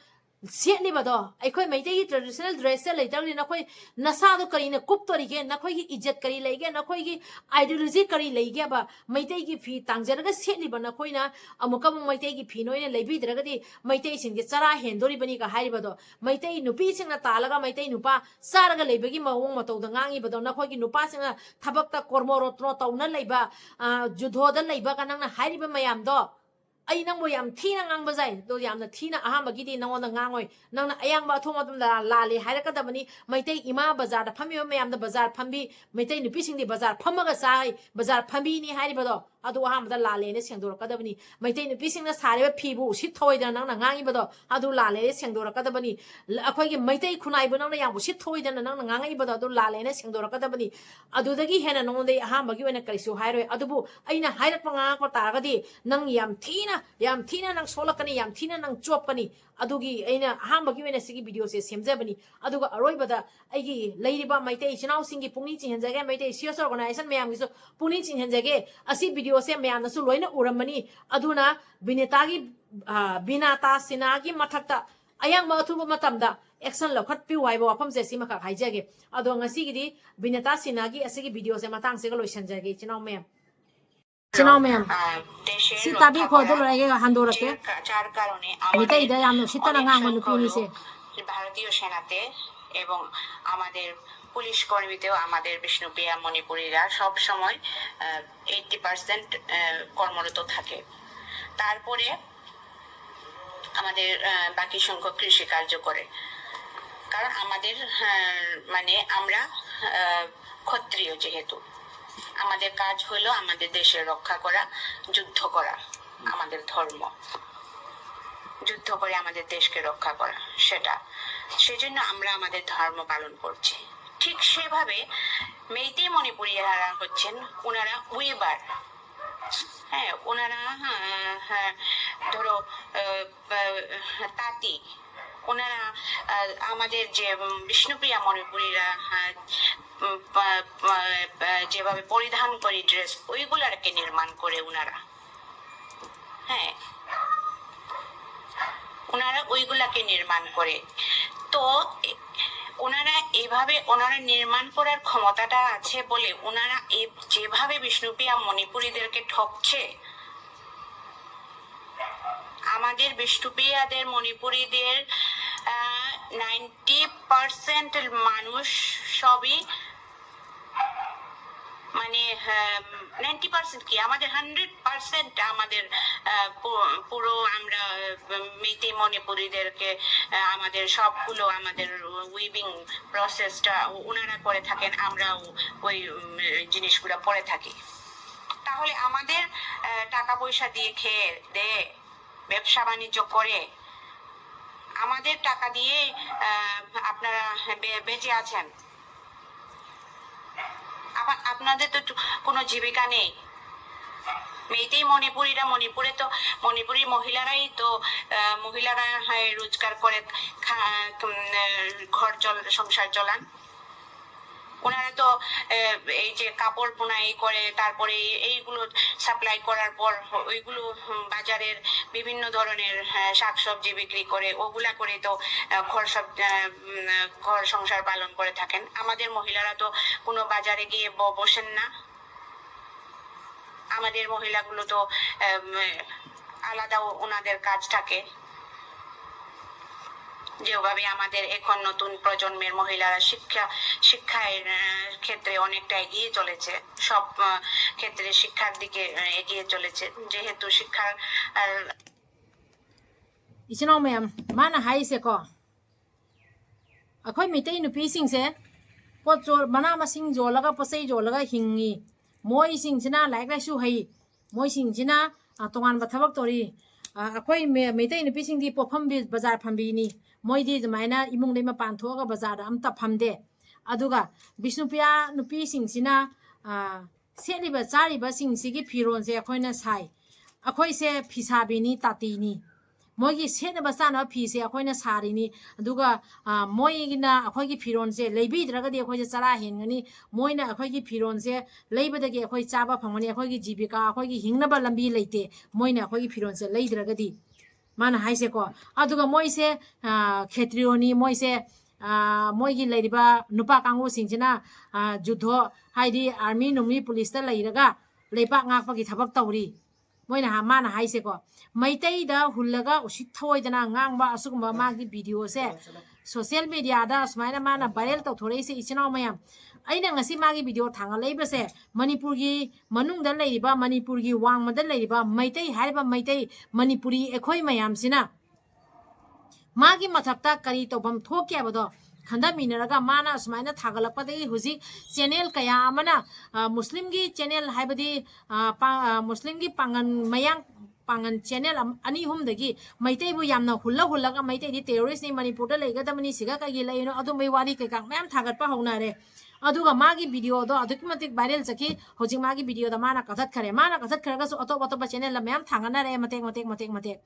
ꯁꯦꯠꯂꯤꯕꯗꯣ? ꯑꯩꯈꯣꯏ ꯃꯩꯇꯩꯒꯤ traditional dressꯁꯦ ꯂꯩꯇ꯭ꯔꯒꯗꯤ ꯅꯈꯣꯏ ꯅꯁꯥꯗꯣ ꯀꯔꯤꯅ ꯀꯨꯞꯇꯣꯔꯤꯒꯦ? ꯅꯈꯣꯏꯒꯤ ꯏꯖꯠ ꯀꯔꯤ ꯂꯩꯒꯦ? ꯅꯈꯣꯏꯒꯤ ideology ꯀꯔꯤ ꯂꯩꯒꯦꯕ? ꯃꯩꯇꯩꯒꯤ ꯐꯤ ꯇꯥꯡꯖꯔꯒ ꯁꯦꯠꯂꯤꯕ ꯅꯈꯣꯏꯅ ꯑꯃꯨꯛꯀ ꯑꯃꯨꯛ ꯃꯩꯇꯩꯒꯤ ꯐꯤ ꯅꯣꯏꯅ ꯂꯩꯕꯤꯗ꯭ꯔꯒꯗꯤ ꯃꯩꯇꯩꯁꯤꯡꯁꯦ ꯆꯔꯥ ꯍꯦꯟꯗꯣꯔꯤꯕꯅꯤꯒ ꯍꯥꯏꯔꯤꯕꯗꯣ, ꯃꯩꯇꯩ ꯅꯨꯄꯤꯁꯤꯡꯅ ꯇꯥꯜꯂꯒ ꯃꯩꯇꯩ ꯅꯨꯄꯥ ꯆꯥꯔꯒ ꯂꯩꯕꯒꯤ ꯃꯑꯣꯡ ꯃꯇꯧꯗ ꯉꯥꯡꯉꯤꯕꯗꯣ, ꯅꯈꯣꯏꯒꯤ ꯅꯨꯄꯥꯁꯤꯡꯅ ꯊꯕꯛꯇ ꯀꯣꯔꯃꯣꯔꯣꯇ꯭ꯔꯣ ꯇꯧꯅ ꯂꯩꯕ, ꯑ, ꯖꯨꯗꯣꯗ ꯂꯩꯕꯒ ꯅꯪꯅ ꯍꯥꯏꯔꯤꯕ ꯃꯌꯥꯝꯗꯣ, ꯑꯩ ꯅꯪꯕꯨ ꯌꯥꯝ ꯊꯤꯅ ꯉꯥꯡꯕ ꯌꯥꯏ꯫ ꯑꯗꯣ ꯌꯥꯝꯅ ꯊꯤꯅ ꯑꯍꯥꯟꯕꯒꯤꯗꯤ ꯅꯉꯣꯟꯗ ꯉꯥꯡꯉꯣꯏ꯫ ꯅꯪꯅ ꯑꯌꯥꯝꯕ ꯑꯊꯣꯡ ꯑꯗꯨꯝ ꯂꯥ-, ꯂꯥꯜꯂꯦ ꯍꯥꯏꯔꯛꯀꯗꯕꯅꯤ꯫ ꯃꯩꯇꯩ ꯏꯃꯥ ꯕꯖꯥꯔꯗ ꯐꯝꯃꯤꯕ ꯃꯌꯥꯝꯗ ꯕꯖꯥꯔ ꯐꯝꯕꯤ, ꯃꯩꯇꯩ ꯅꯨꯄꯤꯁꯤꯡꯗꯤ ꯕꯖꯥꯔ ꯐꯝꯃꯒ ꯆꯥꯏ, ꯕꯖꯥꯔ ꯐꯝꯕꯤꯅꯤ ꯍꯥꯏꯔꯤꯕꯗꯣ, ꯑꯗꯨ ꯑꯍꯥꯟꯕꯗ ꯂꯥꯜꯂꯦꯅ ꯁꯦꯡꯗꯣꯔꯛꯀꯗꯕꯅꯤ꯫ ꯃꯩꯇꯩ ꯅꯨꯄꯤꯁꯤꯡꯅ ꯁꯥꯔꯤꯕ ꯐꯤꯕꯨ ꯎꯁꯤꯠ ꯊꯑꯣꯏꯗꯅ ꯅꯪꯅ ꯉꯥꯡꯉꯤꯕꯗꯣ, ꯑꯗꯨ ꯂꯥꯜꯂꯦꯅ ꯁꯦꯡꯗꯣꯔꯛꯀꯗꯕꯅꯤ꯫ ꯂ-, ꯑꯩꯈꯣꯏꯒꯤ ꯃꯩꯇꯩ ꯈꯨꯟꯅꯥꯏꯕꯨ ꯅꯪꯅ ꯌꯥꯝ ꯎꯁꯤꯠ ꯊꯑꯣꯏꯗꯅ ꯅꯪꯅ ꯉꯥꯡꯉꯛꯏꯕꯗꯣ, ꯑꯗꯨ ꯂꯥꯜꯂꯦꯅ ꯁꯦꯡꯗꯣꯔꯛꯀꯗꯕꯅꯤ꯫ ꯑꯗꯨꯗꯒꯤ ꯍꯦꯟꯅ ꯅꯉꯣꯟꯗ ꯑꯩ ꯑꯍꯥꯟꯕꯒꯤ ꯑꯣꯏꯅ ꯀꯔꯤꯁꯨ ꯍꯥꯏꯔꯣꯏ꯫ ꯑꯗꯨꯕꯨ ꯑꯩꯅ ꯍꯥꯏꯔꯛꯄ ꯉꯥꯡꯉꯛꯄ ꯇꯥꯔꯒꯗꯤ ꯅꯪ ꯌꯥꯝ ꯊꯤꯅ, ꯌꯥꯝ ꯊꯤꯅ ꯅꯪ ꯁꯣꯛꯂꯛꯀꯅꯤ, ꯌꯥꯝ ꯊꯤꯅ ꯅꯪ ꯆꯣꯞꯀꯅꯤ꯫ ꯑꯗꯨꯒꯤ ꯑꯩꯅ ꯑꯍꯥꯟꯕꯒꯤ ꯑꯣꯏꯅ ꯁꯤꯒꯤ videoꯁꯦ ꯁꯦꯝꯖꯕꯅꯤ꯫ ꯑꯗꯨꯒ ꯑꯔꯣꯏꯕꯗ ꯑꯩꯒꯤ ꯂꯩꯔꯤꯕ ꯃꯩꯇꯩ ꯏꯆꯤꯟ ꯏꯅꯥꯎꯁꯤꯡꯒꯤ ꯄꯨꯛꯅꯤꯡ ꯆꯤꯡꯍꯟꯖꯒꯦ, ꯃꯩꯇꯩ ꯁꯤ ꯑꯦꯁ organization ꯃꯌꯥꯝꯒꯤꯁꯨ ꯄꯨꯛꯅꯤꯡ ꯆꯤꯡꯍꯟꯖꯒꯦ꯫ ꯑꯁꯤ videoꯁꯦ ꯃꯌꯥꯝꯅꯁꯨ ꯂꯣꯏꯅ ꯎꯔꯝꯃꯅꯤ꯫ ꯑꯗꯨꯅ ꯕꯤꯅꯤꯇꯥꯒꯤ, ꯑ, ꯕꯤꯅꯤꯇꯥ ꯁꯤꯟꯍꯥꯒꯤ ꯃꯊꯛꯇ ꯑꯌꯥꯝꯕ ꯑꯊꯨꯕ ꯃꯇꯝꯗ action ꯂꯧꯈꯠꯄꯤꯌꯨ ꯍꯥꯏꯕ ꯋꯥꯐꯝꯁꯦ ꯁꯤꯃꯈꯛ ꯍꯥꯏꯖꯒꯦ꯫ ꯑꯗꯣ ꯉꯁꯤꯒꯤꯗꯤ ꯕꯤꯅꯤꯇꯥ ꯁꯤꯟꯍꯥꯒꯤ ꯑꯁꯤꯒꯤ videoꯁꯦ ꯃꯇꯥꯡꯁꯤꯒ ꯂꯣꯏꯁꯤꯟꯖꯔꯒꯦ, ꯏꯆꯤꯟ ꯏꯅꯥꯎ ꯃꯌꯥꯝ꯫ ꯏꯆꯤꯟ ꯏꯅꯥꯎ ꯃꯌꯥꯝ, আহ, দেশের ꯁꯤ ꯂꯣꯏꯔꯒ ꯍꯟꯗꯣꯔꯛꯀꯦ꯫ ꯃꯩꯇꯩꯗ ꯌꯥꯝꯅ ꯎꯁꯤꯠꯇꯅ ꯉꯥꯡꯕ ꯅꯨꯄꯤꯅꯤꯁꯦ। ভারতীয় সেনাতে এবং আমাদের পুলিশ কর্মীতেও আমাদের বিষ্ণুপ্রিয়া মণিপুরীরা সব সময়, আহ, এইটটি পার্সেন্ট, আহ, কর্মরত থাকে। তারপরে আমাদের, আহ, বাকি সংখ্যক কৃষি কার্য করে, কারণ আমাদের, আহ, মানে আমরা, আহ, ক্ষত্রিয় যেহেতু। আমাদের কাজ হলো আমাদের দেশের রক্ষা করা, যুদ্ধ করা, আমাদের ধর্ম, যুদ্ধ করে আমাদের দেশকে রক্ষা করা, সেটা, সেজন্য আমরা আমাদের ধর্ম পালন করছি। ঠিক সেভাবে মেইতেই মণিপুরীরা হচ্ছেন, ওনারা উইভার। হ্যাঁ, ওনারা, হ্যাঁ, হ্যাঁ, ধরো, আহ, আহ, তাঁতি, ওনারা, আহ, আমাদের যে, উম, বিষ্ণুপ্রিয়া মণিপুরীরা, হ্যাঁ, উম, পা- পা- পা- যেভাবে পরিধান করি ড্রেস, ওইগুলাকে নির্মাণ করে ওনারা। হ্যাঁ, ওনারা ওইগুলাকে নির্মাণ করে। তো এ- ওনারা এভাবে, ওনারা নির্মাণ করার ক্ষমতাটা আছে বলে ওনারা এ- যেভাবে বিষ্ণুপ্রিয়া মণিপুরীদেরকে ঠকছে, আমাদের বিষ্ণুপ্রিয়াদের, মণিপুরীদের নাইনটি পার্সেন্ট মানুষ সবই, মানে, নাইনটি পার্সেন্ট কি, আমাদের হান্ড্রেড পার্সেন্ট আমাদের, আহ, পু- পুরো আমরা, আহ, মেইতেই মণিপুরীদেরকে, আহ, আমাদের সবগুলো আমাদের উইভিং প্রসেসটা ওনারা করে থাকেন, আমরাও ওই, উম, জিনিসগুলো করে থাকি। তাহলে আমাদের, আহ, টাকা পয়সা দিয়ে খেয়ে দে, ব্যবসা বাণিজ্য করে আমাদের টাকা দিয়ে, আহ, আপনারা বে- বেঁচে আছেন। আবার আপনাদের তো কোনো জীবিকা নেই। মেইতেই মণিপুরীরা, মণিপুরে তো মণিপুরী মহিলারাই তো, আহ, মহিলারা, হ্যাঁ, রোজগার করে খা- উম, আহ, ঘর চল সংসার চলান। ওনারা তো, আহ, এই যে কাপড় বুনাই করে, তারপরে এই- এইগুলো সাপ্লাই করার পর ওইগুলো, উম, বাজারের বিভিন্ন ধরনের, আহ, শাকসবজি বিক্রি করে, ওগুলা করে তো, আহ, ঘর সব আহ, উম, ঘর সংসার পালন করে থাকেন। আমাদের মহিলারা তো কোনো বাজারে গিয়ে ব- বসেন না। আমাদের মহিলাগুলো তো, আহ, উম, আলাদা ও- ওনাদের কাজ থাকে। যেভাবে আমাদের এখন নতুন প্রজন্মের মহিলারা শিক্ষা শিক্ষার, আহ, ক্ষেত্রে অনেকটা এগিয়ে চলেছে, সব, আহ, ক্ষেত্রে শিক্ষার দিকে, আহ, এগিয়ে চলেছে, যেহেতু শিক্ষার, আহ, ꯏꯆꯤꯟ ꯏꯅꯥꯎ ꯃꯌꯥꯝ, ꯃꯥꯅ ꯍꯥꯏꯔꯤꯁꯦꯀꯣ, ꯑꯩꯈꯣꯏ ꯃꯩꯇꯩ ꯅꯨꯄꯤꯁꯤꯡꯁꯦ ꯄꯣꯠ ꯆꯣ ꯃꯅꯥ ꯃꯁꯤꯡ ꯌꯣꯜꯂꯒ ꯄꯣꯠ ꯆꯩ ꯌꯣꯜꯂꯒ ꯍꯤꯡꯉꯤ꯫ ꯃꯣꯏꯁꯤꯡꯁꯤꯅ ꯂꯥꯏꯔꯤꯛ ꯂꯥꯏꯁꯨ ꯍꯩ꯫ ꯃꯣꯏꯁꯤꯡꯁꯤꯅ ꯑ, ꯇꯣꯉꯥꯟꯕ ꯊꯕꯛ ꯇꯧꯔꯤ꯫ ꯑ, ꯑꯩꯈꯣꯏ ꯃꯩ- ꯃꯩꯇꯩ ꯅꯨꯄꯤꯁꯤꯡꯗꯤ ꯄꯣꯠꯐꯝ ꯕꯤ- ꯕꯖꯥꯔ ꯐꯝꯕꯤꯅꯤ꯫ ꯃꯣꯏꯗꯤ ꯑꯗꯨꯃꯥꯏꯅ ꯏꯃꯨꯡꯗꯩ ꯃꯄꯥꯟ ꯊꯣꯛꯑꯒ ꯕꯖꯥꯔꯗ ꯑꯝꯇ ꯐꯝꯗꯦ꯫ ꯑꯗꯨꯒ ꯕꯤꯁꯅꯨꯄ꯭ꯔꯤꯌꯥ ꯅꯨꯄꯤꯁꯤꯡꯁꯤꯅ ꯑ, ꯁꯦꯠꯂꯤꯕ ꯆꯥꯔꯤꯕꯁꯤꯡꯁꯤꯒꯤ ꯐꯤꯔꯣꯜꯁꯦ ꯑꯩꯈꯣꯏꯅ ꯁꯥꯏ꯫ ꯑꯩꯈꯣꯏꯁꯦ ꯐꯤꯁꯥꯕꯤꯅꯤ, ꯇꯥꯇꯤꯅꯤ꯫ ꯃꯣꯏꯒꯤ ꯁꯦꯠꯅꯕ ꯆꯥꯅꯕ ꯐꯤꯁꯦ ꯑꯩꯈꯣꯏꯅ ꯁꯥꯔꯤꯅꯤ꯫ ꯑꯗꯨꯒ ꯑ, ꯃꯣꯏꯒꯤꯅ ꯑꯩꯈꯣꯏꯒꯤ ꯐꯤꯔꯣꯜꯁꯦ ꯂꯩꯕꯤꯗ꯭ꯔꯒꯗꯤ ꯑꯩꯈꯣꯏꯁꯦ ꯆꯔꯥ ꯍꯦꯟꯒꯅꯤ꯫ ꯃꯣꯏꯅ ꯑꯩꯈꯣꯏꯒꯤ ꯐꯤꯔꯣꯜꯁꯦ ꯂꯩꯕꯗꯒꯤ ꯑꯩꯈꯣꯏ ꯆꯥꯕ ꯐꯪꯒꯅꯤ꯫ ꯑꯩꯈꯣꯏꯒꯤ ꯖꯤꯕꯤꯀꯥ, ꯑꯩꯈꯣꯏꯒꯤ ꯍꯤꯡꯅꯕ ꯂꯝꯕꯤ ꯂꯩꯇꯦ, ꯃꯣꯏꯅ ꯑꯩꯈꯣꯏꯒꯤ ꯐꯤꯔꯣꯜꯁꯦ ꯂꯩꯗ꯭ꯔꯒꯗꯤ, ꯃꯥꯅ ꯍꯥꯏꯁꯦꯀꯣ꯫ ꯑꯗꯨꯒ ꯃꯣꯏꯁꯦ ꯑ, ꯈꯦꯇ꯭ꯔꯤꯌꯣꯅꯤ, ꯃꯣꯏꯁꯦ ꯑ, ꯃꯣꯏꯒꯤ ꯂꯩꯔꯤꯕ ꯅꯨꯄꯥ ꯀꯥꯡꯕꯨꯁꯤꯡꯁꯤꯅ ꯑ, ꯖꯨꯗꯣ, ꯍꯥꯏꯗꯤ ꯑꯥꯔꯃꯤ ꯅꯨꯡꯃꯤ ꯄꯨꯂꯤꯁꯇ ꯂꯩꯔꯒ ꯂꯩꯕꯥꯛ ꯉꯥꯛꯄꯒꯤ ꯊꯕꯛ ꯇꯧꯔꯤ꯫ ꯃꯣꯏꯅ ꯍꯥ- ꯃꯥꯅ ꯍꯥꯏꯁꯦꯀꯣ, ꯃꯩꯇꯩꯗ ꯍꯨꯜꯂꯒ ꯎꯁꯤꯠ ꯊꯑꯣꯏꯗꯅ ꯉꯥꯡꯕ ꯑꯁꯤꯒꯨꯝꯕ ꯃꯥꯒꯤ ꯚꯤꯗꯤꯑꯣꯁꯦ ꯁꯣꯁꯤꯌꯦꯜ ꯃꯦꯗꯤꯌꯥꯗ ꯁꯨꯃꯥꯏꯅ ꯃꯥꯅ ꯚꯥꯏꯔꯦꯜ ꯇꯧꯊꯣꯔꯛꯏꯁꯦ, ꯏꯆꯤꯟ ꯏꯅꯥꯎ ꯃꯌꯥꯝ, ꯑꯩꯅ ꯉꯁꯤ ꯃꯥꯒꯤ ꯚꯤꯗꯤꯑꯣ ꯊꯥꯡꯒꯠꯂꯛꯏꯕꯁꯦ, ꯃꯅꯤꯄꯨꯔꯒꯤ ꯃꯅꯨꯡꯗ ꯂꯩꯔꯤꯕ, ꯃꯅꯤꯄꯨꯔꯒꯤ ꯋꯥꯡꯃꯗ ꯂꯩꯔꯤꯕ ꯃꯩꯇꯩ ꯍꯥꯏꯔꯤꯕ ꯃꯩꯇꯩ ꯃꯅꯤꯄꯨꯔꯤ ꯑꯩꯈꯣꯏ ꯃꯌꯥꯝꯁꯤꯅ ꯃꯥꯒꯤ ꯃꯊꯛꯇ ꯀꯔꯤ ꯇꯧꯐꯝ ꯊꯣꯛꯀꯦ ꯍꯥꯏꯕꯗꯣ ꯈꯟꯊꯃꯤꯟꯅꯔꯒ ꯃꯥꯅ ꯑꯁꯨꯃꯥꯏꯅ ꯊꯥꯒꯠꯂꯛꯄꯗꯒꯤ ꯍꯧꯖꯤꯛ ꯆꯦꯅꯦꯜ ꯀꯌꯥ ꯑꯃꯅ, ꯑ, ꯃꯨꯁꯂꯤꯝꯒꯤ ꯆꯦꯅꯦꯜ ꯍꯥꯏꯕꯗꯤ, ꯑ, ꯄꯥ-, ꯑ, ꯃꯨꯁꯂꯤꯝꯒꯤ ꯄꯥꯡꯒꯟ, ꯃꯌꯥꯡ ꯄꯥꯡꯒꯟ ꯆꯦꯅꯦꯜ ꯑꯝ-, ꯑꯅꯤ ꯑꯍꯨꯝꯗꯒꯤ ꯃꯩꯇꯩꯕꯨ ꯌꯥꯝꯅ ꯍꯨꯜꯂ ꯍꯨꯜꯂꯒ ꯃꯩꯇꯩꯗꯤ ꯇꯦꯔꯣꯔꯤꯁꯅꯤ, ꯃꯅꯤꯄꯨꯔꯗ ꯂꯩꯒꯗꯕꯅꯤ, ꯁꯤꯒ ꯀꯩꯒꯤ ꯂꯩꯔꯤꯅꯣ, ꯑꯗꯨꯝꯕꯩ ꯋꯥꯔꯤ ꯀꯩꯀꯥ ꯃꯌꯥꯝ ꯊꯥꯒꯠꯄ ꯍꯧꯅꯔꯦ꯫ ꯑꯗꯨꯒ ꯃꯥꯒꯤ ꯚꯤꯗꯤꯑꯣꯗꯣ ꯑꯗꯨꯛꯀꯤ ꯃꯇꯤꯛ ꯚꯥꯏꯔꯦꯜ ꯆꯠꯈꯤ꯫ ꯍꯧꯖꯤꯛ ꯃꯥꯒꯤ ꯚꯤꯗꯤꯑꯣꯗ ꯃꯥꯅ ꯀꯛꯊꯠꯈ꯭ꯔꯦ꯫ ꯃꯥꯅ ꯀꯛꯊꯠꯈ꯭ꯔꯒꯁꯨ ꯑꯇꯣꯞ ꯑꯇꯣꯞꯄ ꯆꯦꯅꯦꯜꯗ ꯃꯌꯥꯝ ꯊꯥꯡꯒꯠꯅꯔꯦ, ꯃꯇꯦꯛ ꯃꯇꯦꯛ ꯃꯇꯦꯛ ꯃꯇꯦꯛ꯫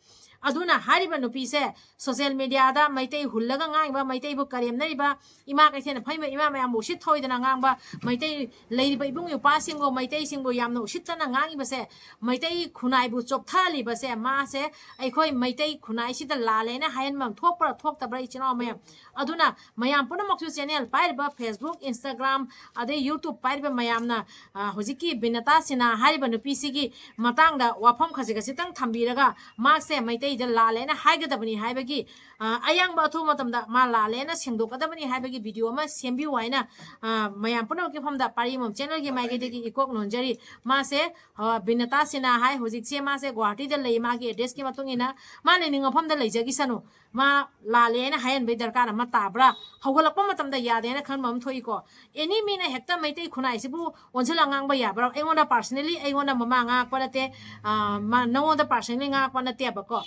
ꯑꯗꯨꯅ ꯍꯥꯏꯔꯤꯕ ꯅꯨꯄꯤꯁꯦ ꯁꯣꯁꯤꯌꯦꯜ ꯃꯦꯗꯤꯌꯥꯗ ꯃꯩꯇꯩ ꯍꯨꯜꯂꯒ ꯉꯥꯡꯉꯤꯕ, ꯃꯩꯇꯩꯕꯨ ꯀꯔꯦꯝꯅꯔꯤꯕ, ꯏꯃꯥ ꯀꯩꯊꯦꯜꯗ ꯐꯝꯃꯤꯕ ꯏꯃꯥ ꯃꯌꯥꯝꯕꯨ ꯎꯁꯤꯠ ꯊꯑꯣꯏꯗꯅ ꯉꯥꯡꯕ, ꯃꯩꯇꯩ ꯂꯩꯔꯤꯕ ꯏꯕꯨꯡ ꯏꯄ꯭ꯋꯥꯁꯤꯡꯕꯨ, ꯃꯩꯇꯩꯁꯤꯡꯕꯨ ꯌꯥꯝꯅ ꯎꯁꯤꯠꯇꯅ ꯉꯥꯡꯉꯤꯕꯁꯦ, ꯃꯩꯇꯩ ꯈꯨꯟꯅꯥꯏꯕꯨ ꯆꯣꯞꯊꯍꯜꯂꯤꯕꯁꯦ, ꯃꯥꯁꯦ ꯑꯩꯈꯣꯏ ꯃꯩꯇꯩ ꯈꯨꯟꯅꯥꯏꯁꯤꯗ ꯂꯥꯜꯂꯦꯅ ꯍꯥꯏꯍꯟꯐꯝ ꯊꯣꯛꯄ꯭ꯔꯥ ꯊꯣꯛꯇꯕ꯭ꯔꯥ, ꯏꯆꯤꯟ ꯏꯅꯥꯎ ꯃꯌꯥꯝ? ꯑꯗꯨꯅ ꯃꯌꯥꯝ ꯄꯨꯝꯅꯃꯛꯁꯨ ꯆꯦꯅꯦꯜ ꯄꯥꯏꯔꯤꯕ Facebook, Instagram, Instagram, ꯑꯗꯩ YouTube ꯄꯥꯏꯔꯤꯕ ꯃꯌꯥꯝꯅ, ꯑ, ꯍꯧꯖꯤꯛꯀꯤ ꯕꯤꯅꯇꯥ ꯁꯤꯟꯍꯥ ꯍꯥꯏꯔꯤꯕ ꯅꯨꯄꯤꯁꯤꯒꯤ ꯃꯇꯥꯡꯗ ꯋꯥꯐꯝ ꯈꯖꯤꯛ ꯈꯖꯤꯛꯇꯪ ꯊꯝꯕꯤꯔꯒ, ꯃꯍꯥꯛꯁꯦ ꯃꯩꯇꯩꯗ ꯂꯥꯜꯂꯦꯅ ꯍꯥꯏꯒꯗꯕꯅꯤ ꯍꯥꯏꯕꯒꯤ, ꯑ, ꯑꯌꯥꯡꯕ ꯑꯊꯨꯕ ꯃꯇꯝꯗ ꯃꯥ ꯂꯥꯜꯂꯦꯅ ꯁꯦꯡꯗꯣꯛꯀꯗꯕꯅꯤ ꯍꯥꯏꯕꯒꯤ video ꯑꯃ ꯁꯦꯝꯕꯤꯌꯨ ꯍꯥꯏꯅ, ꯑ, ꯃꯌꯥꯝ ꯄꯨꯝꯅꯃꯛꯀꯤ ꯃꯐꯝꯗ ꯄꯥꯔꯤ ꯃꯣꯝ channelꯒꯤ ꯃꯥꯏꯀꯩꯗꯒꯤ ꯏꯀꯣꯛ ꯅꯣꯟꯖꯔꯤ꯫ ꯃꯥꯁꯦ, ꯑ, ꯕꯤꯅꯇꯥ ꯁꯤꯟꯍꯥ ꯍꯥꯏ, ꯍꯧꯖꯤꯛꯁꯦ ꯃꯥꯁꯦ ꯒꯨꯋꯥꯍꯥꯇꯤꯗ ꯂꯩ, ꯃꯥꯒꯤ addressꯀꯤ ꯃꯇꯨꯡ ꯏꯟꯅ ꯃꯥ ꯂꯩꯅꯤꯡꯕ ꯃꯐꯝꯗ ꯂꯩꯖꯈꯤꯁꯅꯨ꯫ ꯃꯥ ꯂꯥꯜꯂꯦ ꯍꯥꯏꯅ ꯍꯥꯏꯍꯟꯕꯒꯤ ꯗꯔꯀꯥꯔ ꯑꯃ ꯇꯥꯕ꯭ꯔꯥ? ꯍꯧꯒꯠꯂꯛꯄ ꯃꯇꯝꯗ ꯌꯥꯗꯦ ꯍꯥꯏꯅ ꯈꯟꯕ ꯑꯃ ꯊꯣꯛꯏꯀꯣ꯫ Any ꯃꯤꯅ ꯍꯦꯛꯇ ꯃꯩꯇꯩ ꯈꯨꯟꯅꯥꯏꯁꯤꯕꯨ ꯑꯣꯟꯁꯤꯜꯂ ꯉꯥꯡꯕ ꯌꯥꯕ꯭ꯔꯥ? ꯑꯩꯉꯣꯟꯗ personally ꯑꯩꯉꯣꯟꯗ ꯃꯃꯥ ꯉꯥꯡꯉꯛꯄ ꯅꯠꯇꯦ, ꯑ, ꯃꯥ, ꯅꯉꯣꯟꯗ personally ꯉꯥꯡꯉꯛꯄ ꯅꯠꯇꯦꯕꯀꯣ꯫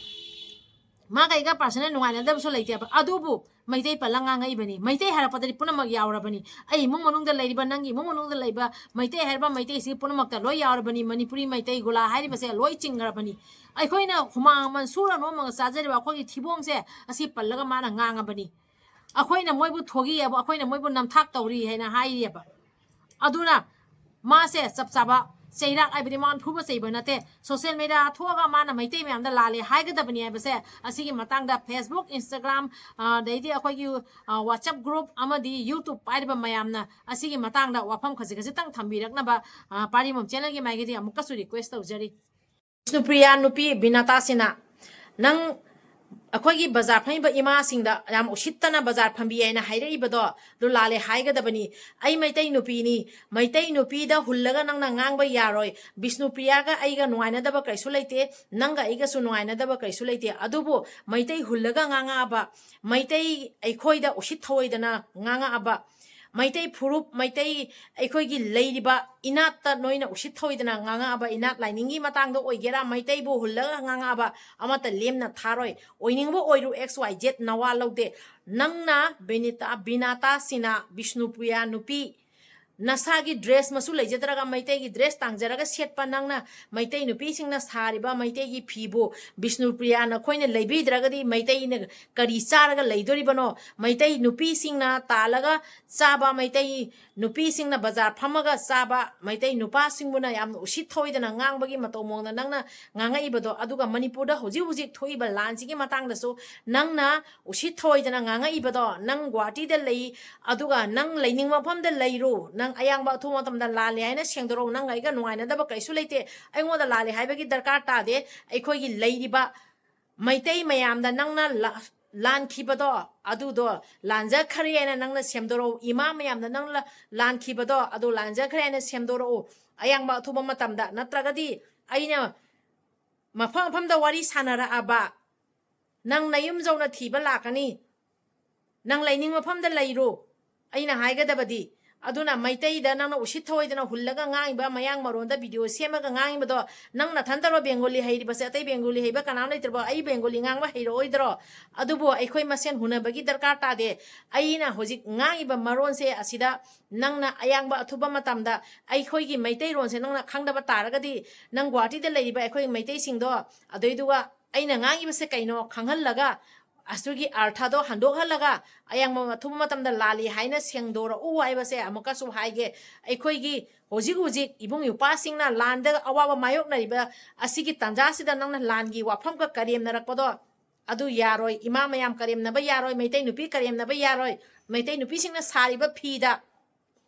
ꯃꯥꯒ ꯑꯩꯒ personal ꯅꯨꯡꯉꯥꯏꯅꯗꯕꯁꯨ ꯂꯩꯇꯦꯕ, ꯑꯗꯨꯕꯨ ꯃꯩꯇꯩ ꯄꯜꯂ ꯉꯥꯡꯉꯛꯏꯕꯅꯤ꯫ ꯃꯩꯇꯩ ꯍꯥꯏꯔꯛꯄꯗꯗꯤ ꯄꯨꯝꯅꯃꯛ ꯌꯥꯎꯔꯕꯅꯤ꯫ ꯑꯩ ꯏꯃꯨꯡ ꯃꯅꯨꯡꯗ ꯂꯩꯔꯤꯕ, ꯅꯪꯒꯤ ꯏꯃꯨꯡ ꯃꯅꯨꯡꯗ ꯂꯩꯕ ꯃꯩꯇꯩ ꯍꯥꯏꯔꯤꯕ ꯃꯩꯇꯩꯁꯤ ꯄꯨꯝꯅꯃꯛꯇ ꯂꯣꯏ ꯌꯥꯎꯔꯕꯅꯤ꯫ ꯃꯅꯤꯄꯨꯔꯤ ꯃꯩꯇꯩ ꯒꯨꯂꯥ ꯍꯥꯏꯔꯤꯕꯁꯦ ꯂꯣꯏ ꯆꯤꯡꯈ꯭ꯔꯕꯅꯤ꯫ ꯑꯩꯈꯣꯏꯅ ꯍꯨꯃꯥꯡ ꯃꯃꯜ ꯁꯨꯔ ꯅꯣꯝꯃꯒ ꯆꯥꯖꯔꯤꯕ ꯑꯩꯈꯣꯏꯒꯤ ꯊꯤꯕꯣꯡꯁꯦ ꯑꯁꯤ ꯄꯜꯂꯒ ꯃꯥꯅ ꯉꯥꯡꯉꯕꯅꯤ꯫ ꯑꯩꯈꯣꯏꯅ ꯃꯣꯏꯕꯨ ꯊꯣꯒꯤ ꯍꯥꯏꯕ, ꯑꯩꯈꯣꯏꯅ ꯃꯣꯏꯕꯨ ꯅꯝꯊꯥꯛ ꯇꯧꯔꯤ ꯍꯥꯏꯅ ꯍꯥꯏꯔꯤꯑꯕ꯫ ꯑꯗꯨꯅ ꯃꯥꯁꯦ ꯆꯞ ꯆꯥꯕ ꯆꯩꯔꯥꯛ ꯍꯥꯏꯕꯗꯤ ꯃꯥꯅ ꯐꯨꯕ ꯆꯩꯕ ꯅꯠꯇꯦ꯫ Social media ꯊꯣꯛꯑꯒ ꯃꯥꯅ ꯃꯩꯇꯩ ꯃꯌꯥꯝꯗ ꯂꯥꯜꯂꯦ ꯍꯥꯏꯒꯗꯕꯅꯤ ꯍꯥꯏꯕꯁꯦ ꯑꯁꯤꯒꯤ ꯃꯇꯥꯡꯗ Facebook, Instagram, ꯑ, ꯑꯗꯩꯗꯤ ꯑꯩꯈꯣꯏꯒꯤ, ꯑ, WhatsApp group ꯑꯃꯗꯤ YouTube ꯄꯥꯏꯔꯤꯕ ꯃꯌꯥꯝꯅ ꯑꯁꯤꯒꯤ ꯃꯇꯥꯡꯗ ꯋꯥꯐꯝ ꯈꯖꯤꯛ ꯈꯖꯤꯛꯇꯪ ꯊꯝꯕꯤꯔꯛꯅꯕ, ꯑ, ꯄꯥꯔꯤꯃꯣꯝ channelꯒꯤ ꯃꯥꯏꯀꯩꯗꯒꯤ ꯑꯃꯨꯛꯀꯁꯨ request ꯇꯧꯖꯔꯤ꯫ ꯕꯤꯁꯅꯨꯄ꯭ꯔꯤꯌꯥ ꯅꯨꯄꯤ ꯕꯤꯅꯥꯇꯥ ꯁꯤꯟꯍꯥ, ꯅꯪ ꯑꯩꯈꯣꯏꯒꯤ ꯕꯖꯥꯔ ꯐꯝꯃꯤꯕ ꯏꯃꯥꯁꯤꯡꯗ ꯌꯥꯝ ꯎꯁꯤꯠꯇꯅ ꯕꯖꯥꯔ ꯐꯝꯕꯤ ꯍꯥꯏꯅ ꯍꯥꯏꯔꯛꯏꯕꯗꯣ ꯑꯗꯨ ꯂꯥꯜꯂꯦ ꯍꯥꯏꯒꯗꯕꯅꯤ꯫ ꯑꯩ ꯃꯩꯇꯩ ꯅꯨꯄꯤꯅꯤ, ꯃꯩꯇꯩ ꯅꯨꯄꯤꯗ ꯍꯨꯜꯂꯒ ꯅꯪꯅ ꯉꯥꯡꯕ ꯌꯥꯔꯣꯏ꯫ ꯕꯤꯁꯅꯨꯄ꯭ꯔꯤꯌꯥꯒ ꯑꯩꯒ ꯅꯨꯡꯉꯥꯏꯅꯗꯕ ꯀꯔꯤꯁꯨ ꯂꯩꯇꯦ, ꯅꯪꯒ ꯑꯩꯒꯁꯨ ꯅꯨꯡꯉꯥꯏꯅꯗꯕ ꯀꯔꯤꯁꯨ ꯂꯩꯇꯦ, ꯑꯗꯨꯕꯨ ꯃꯩꯇꯩ ꯍꯨꯜꯂꯒ ꯉꯥꯡꯉꯛꯑꯕ, ꯃꯩꯇꯩ ꯑꯩꯈꯣꯏꯗ ꯎꯁꯤꯠ ꯊꯑꯣꯏꯗꯅ ꯉꯥꯡꯉꯛꯑꯕ, ꯃꯩꯇꯩ ꯐꯨꯔꯨꯞ, ꯃꯩꯇꯩ ꯑꯩꯈꯣꯏꯒꯤ ꯂꯩꯔꯤꯕ ꯏꯅꯥꯠꯇ ꯅꯣꯏꯅ ꯎꯁꯤꯠ ꯊꯑꯣꯏꯗꯅ ꯉꯥꯡꯉꯛꯑꯕ, ꯏꯅꯥꯠ ꯂꯥꯏꯅꯤꯡꯒꯤ ꯃꯇꯥꯡꯗ ꯑꯣꯏꯒꯦꯔꯥ, ꯃꯩꯇꯩꯕꯨ ꯍꯨꯜꯂꯒ ꯉꯥꯡꯉꯛꯑꯕ ꯑꯃꯠꯇ ꯂꯦꯝꯅ ꯊꯥꯔꯣꯏ꯫ ꯑꯣꯏꯅꯤꯡꯕ ꯑꯣꯏꯔꯨ, X Y Z ꯅꯋꯥ ꯂꯧꯗꯦ꯫ ꯅꯪꯅ ꯕꯤꯅꯤꯇꯥ, ꯕꯤꯅꯥꯇꯥ ꯁꯤꯅꯥ, ꯕꯤꯁꯅꯨꯄ꯭ꯔꯤꯌꯥ ꯅꯨꯄꯤ, ꯅꯁꯥꯒꯤ ꯗ꯭ꯔꯦꯁ ꯃꯆꯨ ꯂꯩꯖꯗ꯭ꯔꯒ ꯃꯩꯇꯩꯒꯤ ꯗ꯭ꯔꯦꯁ ꯇꯥꯡꯖꯔꯒ ꯁꯦꯠꯄ ꯅꯪꯅ ꯃꯩꯇꯩ ꯅꯨꯄꯤꯁꯤꯡꯅ ꯁꯥꯔꯤꯕ ꯃꯩꯇꯩꯒꯤ ꯐꯤꯕꯨ ꯕꯤꯁꯅꯨꯄ꯭ꯔꯤꯌꯥ ꯅꯈꯣꯏꯅ ꯂꯩꯕꯤꯗ꯭ꯔꯒꯗꯤ ꯃꯩꯇꯩꯅ ꯀꯔꯤ ꯆꯥꯔꯒ ꯂꯩꯗꯣꯔꯤꯕꯅꯣ? ꯃꯩꯇꯩ ꯅꯨꯄꯤꯁꯤꯡꯅ ꯇꯥꯜꯂꯒ ꯆꯥꯕ, ꯃꯩꯇꯩ ꯅꯨꯄꯤꯁꯤꯡꯅ ꯕꯖꯥꯔ ꯐꯝꯃꯒ ꯆꯥꯕ, ꯃꯩꯇꯩ ꯅꯨꯄꯥꯁꯤꯡꯕꯨꯅ ꯌꯥꯝꯅ ꯎꯁꯤꯠ ꯊꯑꯣꯏꯗꯅ ꯉꯥꯡꯕꯒꯤ ꯃꯇꯧ ꯃꯑꯣꯡꯗ ꯅꯪꯅ ꯉꯥꯡꯉꯛꯏꯕꯗꯣ, ꯑꯗꯨꯒ ꯃꯅꯤꯄꯨꯔꯗ ꯍꯧꯖꯤꯛ ꯍꯧꯖꯤꯛ ꯊꯣꯛꯏꯕ ꯂꯥꯟꯁꯤꯒꯤ ꯃꯇꯥꯡꯗꯁꯨ ꯅꯪꯅ ꯎꯁꯤꯠ ꯊꯑꯣꯏꯗꯅ ꯉꯥꯡꯉꯛꯏꯕꯗꯣ, ꯅꯪ ꯒꯨꯍꯥꯇꯤꯗ ꯂꯩ, ꯑꯗꯨꯒ ꯅꯪ ꯂꯩꯅꯤꯡꯕ ꯃꯐꯝꯗ ꯂꯩꯔꯨ, ꯅꯪ ꯑꯌꯥꯡꯕ ꯑꯊꯨꯕ ꯃꯇꯝꯗ ꯂꯥꯜꯂꯦ ꯍꯥꯏꯅ ꯁꯦꯡꯗꯣꯔꯛꯎ, ꯅꯪ ꯑꯩꯒ ꯅꯨꯡꯉꯥꯏꯅꯗꯕ ꯀꯩꯁꯨ ꯂꯩꯇꯦ, ꯑꯩꯉꯣꯟꯗ ꯂꯥꯜꯂꯦ ꯍꯥꯏꯕꯒꯤ ꯗꯔꯀꯥꯔ ꯇꯥꯗꯦ꯫ ꯑꯩꯈꯣꯏꯒꯤ ꯂꯩꯔꯤꯕ ꯃꯩꯇꯩ ꯃꯌꯥꯝꯗ ꯅꯪꯅ ꯂꯥ-, ꯂꯥꯟꯈꯤꯕꯗꯣ, ꯑꯗꯨꯗꯣ ꯂꯥꯟꯖꯈ꯭ꯔꯦ ꯍꯥꯏꯅ ꯅꯪꯅ ꯁꯦꯝꯗꯣꯔꯛꯎ꯫ ꯏꯃꯥ ꯃꯌꯥꯝꯗ ꯅꯪꯅ ꯂꯥꯟꯈꯤꯕꯗꯣ, ꯑꯗꯨ ꯂꯥꯟꯖꯈ꯭ꯔꯦ ꯍꯥꯏꯅ ꯁꯦꯝꯗꯣꯔꯛꯎ, ꯑꯌꯥꯡꯕ ꯑꯊꯨꯕ ꯃꯇꯝꯗ꯫ ꯅꯠꯇ꯭ꯔꯒꯗꯤ ꯑꯩꯅ ꯃꯐꯝ ꯃꯐꯝꯗ ꯋꯥꯔꯤ ꯁꯥꯟꯅꯔꯛꯑꯕ, ꯅꯪ ꯅꯌꯨꯝ ꯌꯧꯅ ꯊꯤꯕ ꯂꯥꯛꯀꯅꯤ꯫ ꯅꯪ ꯂꯩꯅꯤꯡ ꯃꯐꯝꯗ ꯂꯩꯔꯨ, ꯑꯩꯅ ꯍꯥꯏꯒꯗꯕꯗꯤ꯫ ꯑꯗꯨꯅ ꯃꯩꯇꯩꯗ ꯅꯪꯅ ꯎꯁꯤꯠ ꯊꯑꯣꯏꯗꯅ ꯍꯨꯜꯂꯒ ꯉꯥꯡꯉꯤꯕ, ꯃꯌꯥꯡ ꯃꯔꯣꯟꯗ ꯚꯤꯗꯤꯑꯣ ꯁꯦꯝꯃꯒ ꯉꯥꯡꯉꯤꯕꯗꯣ, ꯅꯪ ꯅꯊꯟꯇꯔꯣ ꯕꯦꯡꯒꯣꯂꯤ ꯍꯩꯔꯤꯕꯁꯦ? ꯑꯇꯩ ꯕꯦꯡꯒꯣꯂꯤ ꯍꯩꯕ ꯀꯅꯥꯝ ꯂꯩꯇ꯭ꯔꯕꯣ? ꯑꯩ ꯕꯦꯡꯒꯣꯂꯤ ꯉꯥꯡꯕ ꯍꯩꯔꯛꯑꯣꯏꯗ꯭ꯔꯣ? ꯑꯗꯨꯕꯨ ꯑꯩꯈꯣꯏ ꯃꯁꯦꯟ ꯍꯨꯟꯅꯕꯒꯤ ꯗꯔꯀꯥꯔ ꯇꯥꯗꯦ꯫ ꯑꯩꯅ ꯍꯧꯖꯤꯛ ꯉꯥꯡꯉꯤꯕ ꯃꯔꯣꯟꯁꯦ ꯑꯁꯤꯗ ꯅꯪꯅ ꯑꯌꯥꯡꯕ ꯑꯊꯨꯕ ꯃꯇꯝꯗ ꯑꯩꯈꯣꯏꯒꯤ ꯃꯩꯇꯩꯔꯣꯟꯁꯦ ꯅꯪꯅ ꯈꯪꯗꯕ ꯇꯥꯔꯒꯗꯤ, ꯅꯪ ꯒꯨꯍꯥꯇꯤꯗ ꯂꯩꯔꯤꯕ ꯑꯩꯈꯣꯏ ꯃꯩꯇꯩꯁꯤꯡꯗꯣ, ꯑꯗꯨꯏꯗꯨꯒ ꯑꯩꯅ ꯉꯥꯡꯉꯤꯕꯁꯦ ꯀꯩꯅꯣ ꯈꯪꯍꯜꯂꯒ, ꯑꯗꯨꯒꯤ ꯑꯔꯊꯗꯣ ꯍꯟꯗꯣꯛꯍꯜꯂꯒ, ꯑꯌꯥꯡꯕ ꯑꯊꯨꯕ ꯃꯇꯝꯗ ꯂꯥꯜꯂꯤ ꯍꯥꯏꯅ ꯁꯦꯡꯗꯣꯔꯛꯎ ꯍꯥꯏꯕꯁꯦ ꯑꯃꯨꯛꯀꯁꯨ ꯍꯥꯏꯒꯦ꯫ ꯑꯩꯈꯣꯏꯒꯤ ꯍꯧꯖꯤꯛ ꯍꯧꯖꯤꯛ ꯏꯕꯨꯡ ꯏꯄ꯭ꯋꯥꯁꯤꯡꯅ ꯂꯥꯟꯗ ꯑꯋꯥꯕ ꯃꯥꯌꯣꯛꯅꯔꯤꯕ ꯑꯁꯤꯒꯤ ꯇꯥꯟꯖꯥꯁꯤꯗ ꯅꯪꯅ ꯂꯥꯟꯒꯤ ꯋꯥꯐꯝꯒ ꯀꯔꯦꯝꯅꯔꯛꯄꯗꯣ, ꯑꯗꯨ ꯌꯥꯔꯣꯏ꯫ ꯏꯃꯥ ꯃꯌꯥꯝ ꯀꯔꯦꯝꯅꯕ ꯌꯥꯔꯣꯏ, ꯃꯩꯇꯩ ꯅꯨꯄꯤ ꯀꯔꯦꯝꯅꯕ ꯌꯥꯔꯣꯏ, ꯃꯩꯇꯩ ꯅꯨꯄꯤꯁꯤꯡꯅ ꯁꯥꯔꯤꯕ ꯐꯤꯗ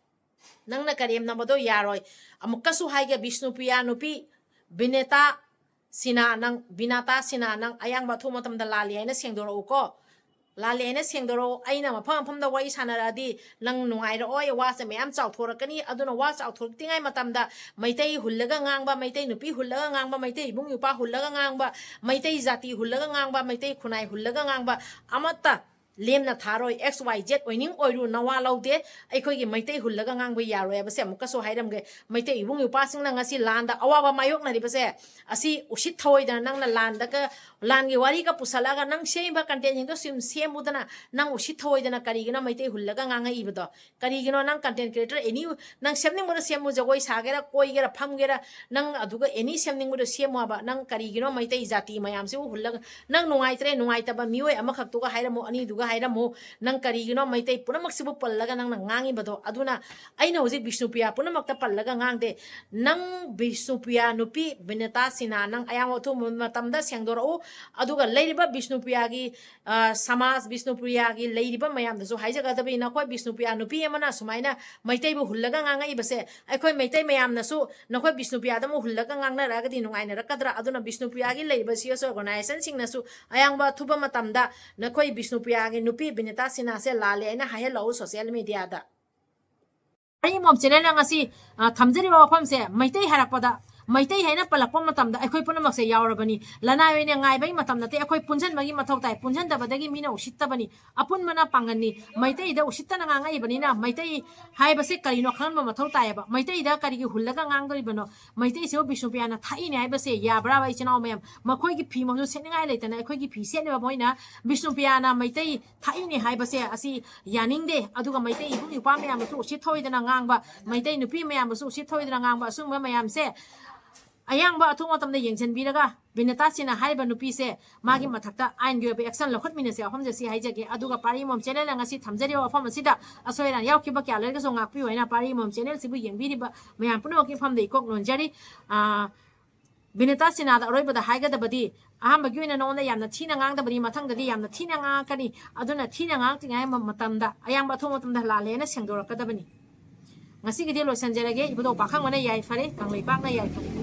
ꯅꯪꯅ ꯀꯔꯦꯝꯅꯕꯗꯣ ꯌꯥꯔꯣꯏ꯫ ꯑꯃꯨꯛꯀꯁꯨ ꯍꯥꯏꯒꯦ, ꯕꯤꯁꯅꯨꯄ꯭ꯔꯤꯌꯥ ꯅꯨꯄꯤ ꯕꯤꯅꯦꯇꯥ ꯁꯤꯅꯥ, ꯅꯪ, ꯕꯤꯅꯥꯇꯥ ꯁꯤꯅꯥ, ꯅꯪ ꯑꯌꯥꯡꯕ ꯑꯊꯨꯕ ꯃꯇꯝꯗ ꯂꯥꯜꯂꯤ ꯍꯥꯏꯅ ꯁꯦꯡꯗꯣꯔꯛꯎꯀꯣ꯫ ꯂꯥꯜꯂꯤ ꯍꯥꯏꯅ ꯁꯦꯡꯗꯣꯔꯛꯎ꯫ ꯑꯩꯅ ꯃꯐꯝ ꯃꯐꯝꯗ ꯋꯥꯔꯤ ꯁꯥꯟꯅꯔꯛꯑꯗꯤ ꯅꯪ ꯅꯨꯡꯉꯥꯏꯔꯛꯑꯣꯏ, ꯋꯥꯁꯦ ꯃꯌꯥꯝ ꯆꯥꯎꯊꯣꯔꯛꯀꯅꯤ꯫ ꯑꯗꯨꯅ ꯋꯥ ꯆꯥꯎꯊꯣꯔꯛꯇ꯭ꯔꯤꯉꯩ ꯃꯇꯝꯗ ꯃꯩꯇꯩ ꯍꯨꯜꯂꯒ ꯉꯥꯡꯕ, ꯃꯩꯇꯩ ꯅꯨꯄꯤ ꯍꯨꯜꯂꯒ ꯉꯥꯡꯕ, ꯃꯩꯇꯩ ꯏꯕꯨꯡ ꯏꯄ꯭ꯋꯥ ꯍꯨꯜꯂꯒ ꯉꯥꯡꯕ, ꯃꯩꯇꯩ ꯖꯥꯇꯤ ꯍꯨꯜꯂꯒ ꯉꯥꯡꯕ, ꯃꯩꯇꯩ ꯈꯨꯟꯅꯥꯏ ꯍꯨꯜꯂꯒ ꯉꯥꯡꯕ ꯑꯃꯠꯇ ꯂꯦꯝꯅ ꯊꯥꯔꯣꯏ꯫ X Y Z ꯑꯣꯏꯅꯤꯡ ꯑꯣꯏꯔꯨ, ꯅꯋꯥ ꯂꯧꯗꯦ꯫ ꯑꯩꯈꯣꯏꯒꯤ ꯃꯩꯇꯩ ꯍꯨꯜꯂꯒ ꯉꯥꯡꯕ ꯌꯥꯔꯣꯏ ꯍꯥꯏꯕꯁꯦ ꯑꯃꯨꯛꯀꯁꯨ ꯍꯥꯏꯔꯝꯒꯦ꯫ ꯃꯩꯇꯩ ꯏꯕꯨꯡ ꯏꯄ꯭ꯋꯥꯁꯤꯡꯅ ꯉꯁꯤ ꯂꯥꯟꯗ ꯑꯋꯥꯕ ꯃꯥꯌꯣꯛꯅꯔꯤꯕꯁꯦ ꯑꯁꯤ ꯎꯁꯤꯠ ꯊꯑꯣꯏꯗꯅ ꯅꯪꯅ ꯂꯥꯟꯗꯒ, ꯂꯥꯟꯒꯤ ꯋꯥꯔꯤꯒ ꯄꯨꯁꯜꯂꯛꯑꯒ ꯅꯪ ꯁꯦꯝꯃꯤꯕ contentꯁꯤꯡꯗꯣ ꯁꯨꯝ ꯁꯦꯝꯃꯨꯗꯅ ꯅꯪ ꯎꯁꯤꯠ ꯊꯑꯣꯏꯗꯅ ꯀꯔꯤꯒꯤꯅꯣ ꯃꯩꯇꯩ ꯍꯨꯜꯂꯒ ꯉꯥꯡꯉꯛꯏꯕꯗꯣ? ꯀꯔꯤꯒꯤꯅꯣ ꯅꯪ content creator any ꯅꯪ ꯁꯦꯝꯅꯤꯡꯕꯗꯣ ꯁꯦꯝꯃꯨ, ꯖꯒꯣꯏ ꯁꯥꯒꯦꯔꯥ, ꯀꯣꯏꯒꯦꯔꯥ, ꯐꯝꯒꯦꯔꯥ, ꯅꯪ ꯑꯗꯨꯒ any ꯁꯦꯝꯅꯤꯡꯕꯗꯣ ꯁꯦꯝꯃꯣ ꯍꯥꯏꯕ꯫ ꯅꯪ ꯀꯔꯤꯒꯤꯅꯣ ꯃꯩꯇꯩ ꯖꯥꯇꯤ ꯃꯌꯥꯝꯁꯤꯕꯨ ꯍꯨꯜꯂꯒ, ꯅꯪ ꯅꯨꯡꯉꯥꯏꯇ꯭ꯔꯦ, ꯅꯨꯡꯉꯥꯏꯇꯕ ꯃꯤꯑꯣꯏ ꯑꯃꯈꯛꯇꯨꯒ ꯍꯥꯏꯔꯝꯃꯨ, ꯑꯅꯤꯗꯨꯒ ꯍꯥꯏꯔꯝꯃꯨ, ꯅꯪ ꯀꯔꯤꯒꯤꯅꯣ ꯃꯩꯇꯩ ꯄꯨꯝꯅꯃꯛꯁꯤꯕꯨ ꯄꯜꯂꯒ ꯅꯪꯅ ꯉꯥꯡꯉꯤꯕꯗꯣ? ꯑꯗꯨꯅ ꯑꯩꯅ ꯍꯧꯖꯤꯛ ꯕꯤꯁꯅꯨꯄ꯭ꯔꯤꯌꯥ ꯄꯨꯝꯅꯃꯛꯇ ꯄꯜꯂꯒ ꯉꯥꯡꯗꯦ꯫ ꯅꯪ ꯕꯤꯁꯅꯨꯄ꯭ꯔꯤꯌꯥ ꯅꯨꯄꯤ ꯕꯤꯅꯦꯇꯥ ꯁꯤꯟꯍꯥ, ꯅꯪ ꯑꯌꯥꯝꯕ ꯑꯊꯨꯕ ꯃꯇꯝꯗ ꯁꯦꯡꯗꯣꯔꯛꯎ꯫ ꯑꯗꯨꯒ ꯂꯩꯔꯤꯕ ꯕꯤꯁꯅꯨꯄ꯭ꯔꯤꯌꯥꯒꯤ, ꯑ, ꯁꯃꯥꯖ, ꯕꯤꯁꯅꯨꯄ꯭ꯔꯤꯌꯥꯒꯤ ꯂꯩꯔꯤꯕ ꯃꯌꯥꯝꯗꯁꯨ ꯍꯥꯏꯖꯒꯗꯕꯅꯤ, ꯅꯈꯣꯏ ꯕꯤꯁꯅꯨꯄ꯭ꯔꯤꯌꯥ ꯅꯨꯄꯤ ꯑꯃꯅ ꯁꯨꯃꯥꯏꯅ ꯃꯩꯇꯩꯕꯨ ꯍꯨꯜꯂꯒ ꯉꯥꯡꯉꯛꯏꯕꯁꯦ, ꯑꯩꯈꯣꯏ ꯃꯩꯇꯩ ꯃꯌꯥꯝꯅꯁꯨ ꯅꯈꯣꯏ ꯕꯤꯁꯅꯨꯄ꯭ꯔꯤꯌꯥꯗ ꯑꯃꯨꯛ ꯍꯨꯜꯂꯒ ꯉꯥꯡꯅꯔꯛꯑꯒꯗꯤ ꯅꯨꯡꯉꯥꯏꯅꯔꯛꯀꯗ꯭ꯔꯥ? ꯑꯗꯨꯅ ꯕꯤꯁꯅꯨꯄ꯭ꯔꯤꯌꯥꯒꯤ ꯂꯩꯔꯤꯕ C S organizationꯁꯤꯡꯅꯁꯨ ꯑꯌꯥꯝꯕ ꯑꯊꯨꯕ ꯃꯇꯝꯗ ꯅꯈꯣꯏ ꯕꯤꯁꯅꯨꯄ꯭ꯔꯤꯌꯥꯒꯤ ꯅꯨꯄꯤ ꯕꯤꯅꯤꯇꯥ ꯁꯤꯟꯍꯥꯁꯦ ꯂꯥꯜꯂꯦ ꯍꯥꯏꯅ ꯍꯥꯏꯍꯜꯂꯛꯎ social mediaꯗ꯫ ꯑꯩ ꯃꯣꯝ channelꯅ ꯉꯁꯤ, ꯑ, ꯊꯝꯖꯔꯤꯕ ꯋꯥꯐꯝꯁꯦ, ꯃꯩꯇꯩ ꯍꯥꯏꯔꯛꯄꯗ, ꯃꯩꯇꯩ ꯍꯥꯏꯅ ꯄꯜꯂꯛꯄ ꯃꯇꯝꯗ ꯑꯩꯈꯣꯏ ꯄꯨꯝꯅꯃꯛꯁꯦ ꯌꯥꯎꯔꯕꯅꯤ꯫ ꯂꯅꯥꯏ ꯑꯣꯏꯅ ꯉꯥꯏꯕꯒꯤ ꯃꯇꯝ ꯅꯠꯇꯦ, ꯑꯩꯈꯣꯏ ꯄꯨꯟꯁꯤꯟꯕꯒꯤ ꯃꯊꯧ ꯇꯥꯏ꯫ ꯄꯨꯟꯁꯤꯟꯗꯕꯗꯒꯤ ꯃꯤꯅ ꯎꯁꯤꯠꯇꯕꯅꯤ꯫ ꯑꯄꯨꯟꯕꯅ ꯄꯥꯡꯒꯜꯅꯤ꯫ ꯃꯩꯇꯩꯗ ꯎꯁꯤꯠꯇꯅ ꯉꯥꯡꯉꯛꯏꯕꯅꯤꯅ ꯃꯩꯇꯩ ꯍꯥꯏꯕꯁꯦ ꯀꯔꯤꯅꯣ ꯈꯪꯍꯟꯕ ꯃꯊꯧ ꯇꯥꯏꯌꯦꯕ꯫ ꯃꯩꯇꯩꯗ ꯀꯔꯤꯒꯤ ꯍꯨꯜꯂꯒ ꯉꯥꯡꯗꯣꯔꯤꯕꯅꯣ? ꯃꯩꯇꯩꯁꯤꯕꯨ ꯕꯤꯁꯅꯨꯄ꯭ꯔꯤꯌꯥꯅ ꯊꯥꯛꯏꯅꯦ ꯍꯥꯏꯕꯁꯦ ꯌꯥꯕ꯭ꯔꯥꯕ, ꯏꯆꯤꯟ ꯏꯅꯥꯎ ꯃꯌꯥꯝ? ꯃꯈꯣꯏꯒꯤ ꯐꯤ ꯃꯆꯨ ꯁꯦꯠꯅꯤꯡꯉꯥꯏ ꯂꯩꯇꯅ ꯑꯩꯈꯣꯏꯒꯤ ꯐꯤ ꯁꯦꯠꯂꯤꯕ ꯃꯣꯏꯅ ꯕꯤꯁꯅꯨꯄ꯭ꯔꯤꯌꯥꯅ ꯃꯩꯇꯩ ꯊꯥꯛꯏꯅꯦ ꯍꯥꯏꯕꯁꯦ ꯑꯁꯤ ꯌꯥꯅꯤꯡꯗꯦ꯫ ꯑꯗꯨꯒ ꯃꯩꯇꯩ ꯏꯕꯨꯡ ꯏꯄ꯭ꯋꯥ ꯃꯌꯥꯝꯕꯨꯁꯨ ꯎꯁꯤꯠ ꯊꯑꯣꯏꯗꯅ ꯉꯥꯡꯕ, ꯃꯩꯇꯩ ꯅꯨꯄꯤ ꯃꯌꯥꯝꯕꯨꯁꯨ ꯎꯁꯤꯠ ꯊꯑꯣꯏꯗꯅ ꯉꯥꯡꯕ, ꯑꯁꯨꯝꯕ ꯃꯌꯥꯝꯁꯦ ꯑꯌꯥꯝꯕ ꯑꯊꯨꯕ ꯃꯇꯝꯗ ꯌꯦꯡꯁꯤꯟꯕꯤꯔꯒ ꯕꯤꯅꯦꯇꯥ ꯁꯤꯟꯍꯥ ꯍꯥꯏꯔꯤꯕ ꯅꯨꯄꯤꯁꯦ ꯃꯥꯒꯤ ꯃꯊꯛꯇ ꯑꯥꯏꯟꯒꯤ ꯑꯣꯏꯕ action ꯂꯧꯈꯠꯃꯤꯟꯅꯁꯦ ꯋꯥꯐꯝꯁꯦ ꯁꯤ ꯍꯥꯏꯖꯒꯦ꯫ ꯑꯗꯨꯒ ꯄꯥꯔꯤ ꯃꯣꯝ channelꯅ ꯉꯁꯤ ꯊꯝꯖꯔꯤꯕ ꯋꯥꯐꯝ ꯑꯁꯤꯗ ꯑꯁꯣꯏ ꯑꯔꯥꯟ ꯌꯥꯎꯈꯤꯕ ꯀꯌꯥ ꯂꯩꯔꯒꯁꯨ ꯉꯥꯛꯄꯤꯌꯨ ꯍꯥꯏꯅ ꯄꯥꯔꯤ ꯃꯣꯝ channelꯁꯤꯕꯨ ꯌꯦꯡꯕꯤꯔꯤꯕ ꯃꯌꯥꯝ ꯄꯨꯝꯅꯃꯛꯀꯤ ꯃꯐꯝꯗ ꯏꯀꯣꯛ ꯅꯣꯟꯖꯔꯤ꯫ ꯑꯥ, ꯕꯤꯅꯦꯇꯥ ꯁꯤꯟꯍꯥꯗ ꯑꯔꯣꯏꯕꯗ ꯍꯥꯏꯒꯗꯕꯗꯤ, ꯑꯍꯥꯟꯕꯒꯤ ꯑꯣꯏꯅ ꯅꯉꯣꯟꯗ ꯌꯥꯝꯅ ꯊꯤꯅ ꯉꯥꯡꯗꯕꯅꯤ, ꯃꯊꯪꯗꯗꯤ ꯌꯥꯝꯅ ꯊꯤꯅ ꯉꯥꯡꯉꯛꯀꯅꯤ꯫ ꯑꯗꯨꯅ ꯊꯤꯅ ꯉꯥꯡꯉꯛꯇ꯭ꯔꯤꯉꯩ ꯃ-, ꯃꯇꯝꯗ, ꯑꯌꯥꯝꯕ ꯑꯊꯨꯕ ꯃꯇꯝꯗ ꯂꯥꯜꯂꯦꯅ ꯁꯦꯡꯗꯣꯔꯛꯀꯗꯕꯅꯤ꯫ ꯉꯁꯤꯒꯤꯗꯤ ꯂꯣꯏꯁꯤꯟꯖꯔꯒꯦ꯫ ꯏꯕꯨꯙꯧ ꯄꯥꯈꯪꯕꯅ ꯌꯥꯏꯐꯔꯦ, ꯀꯪꯂꯩꯄꯥꯛꯅ ꯌꯥꯏꯐꯔꯦ꯫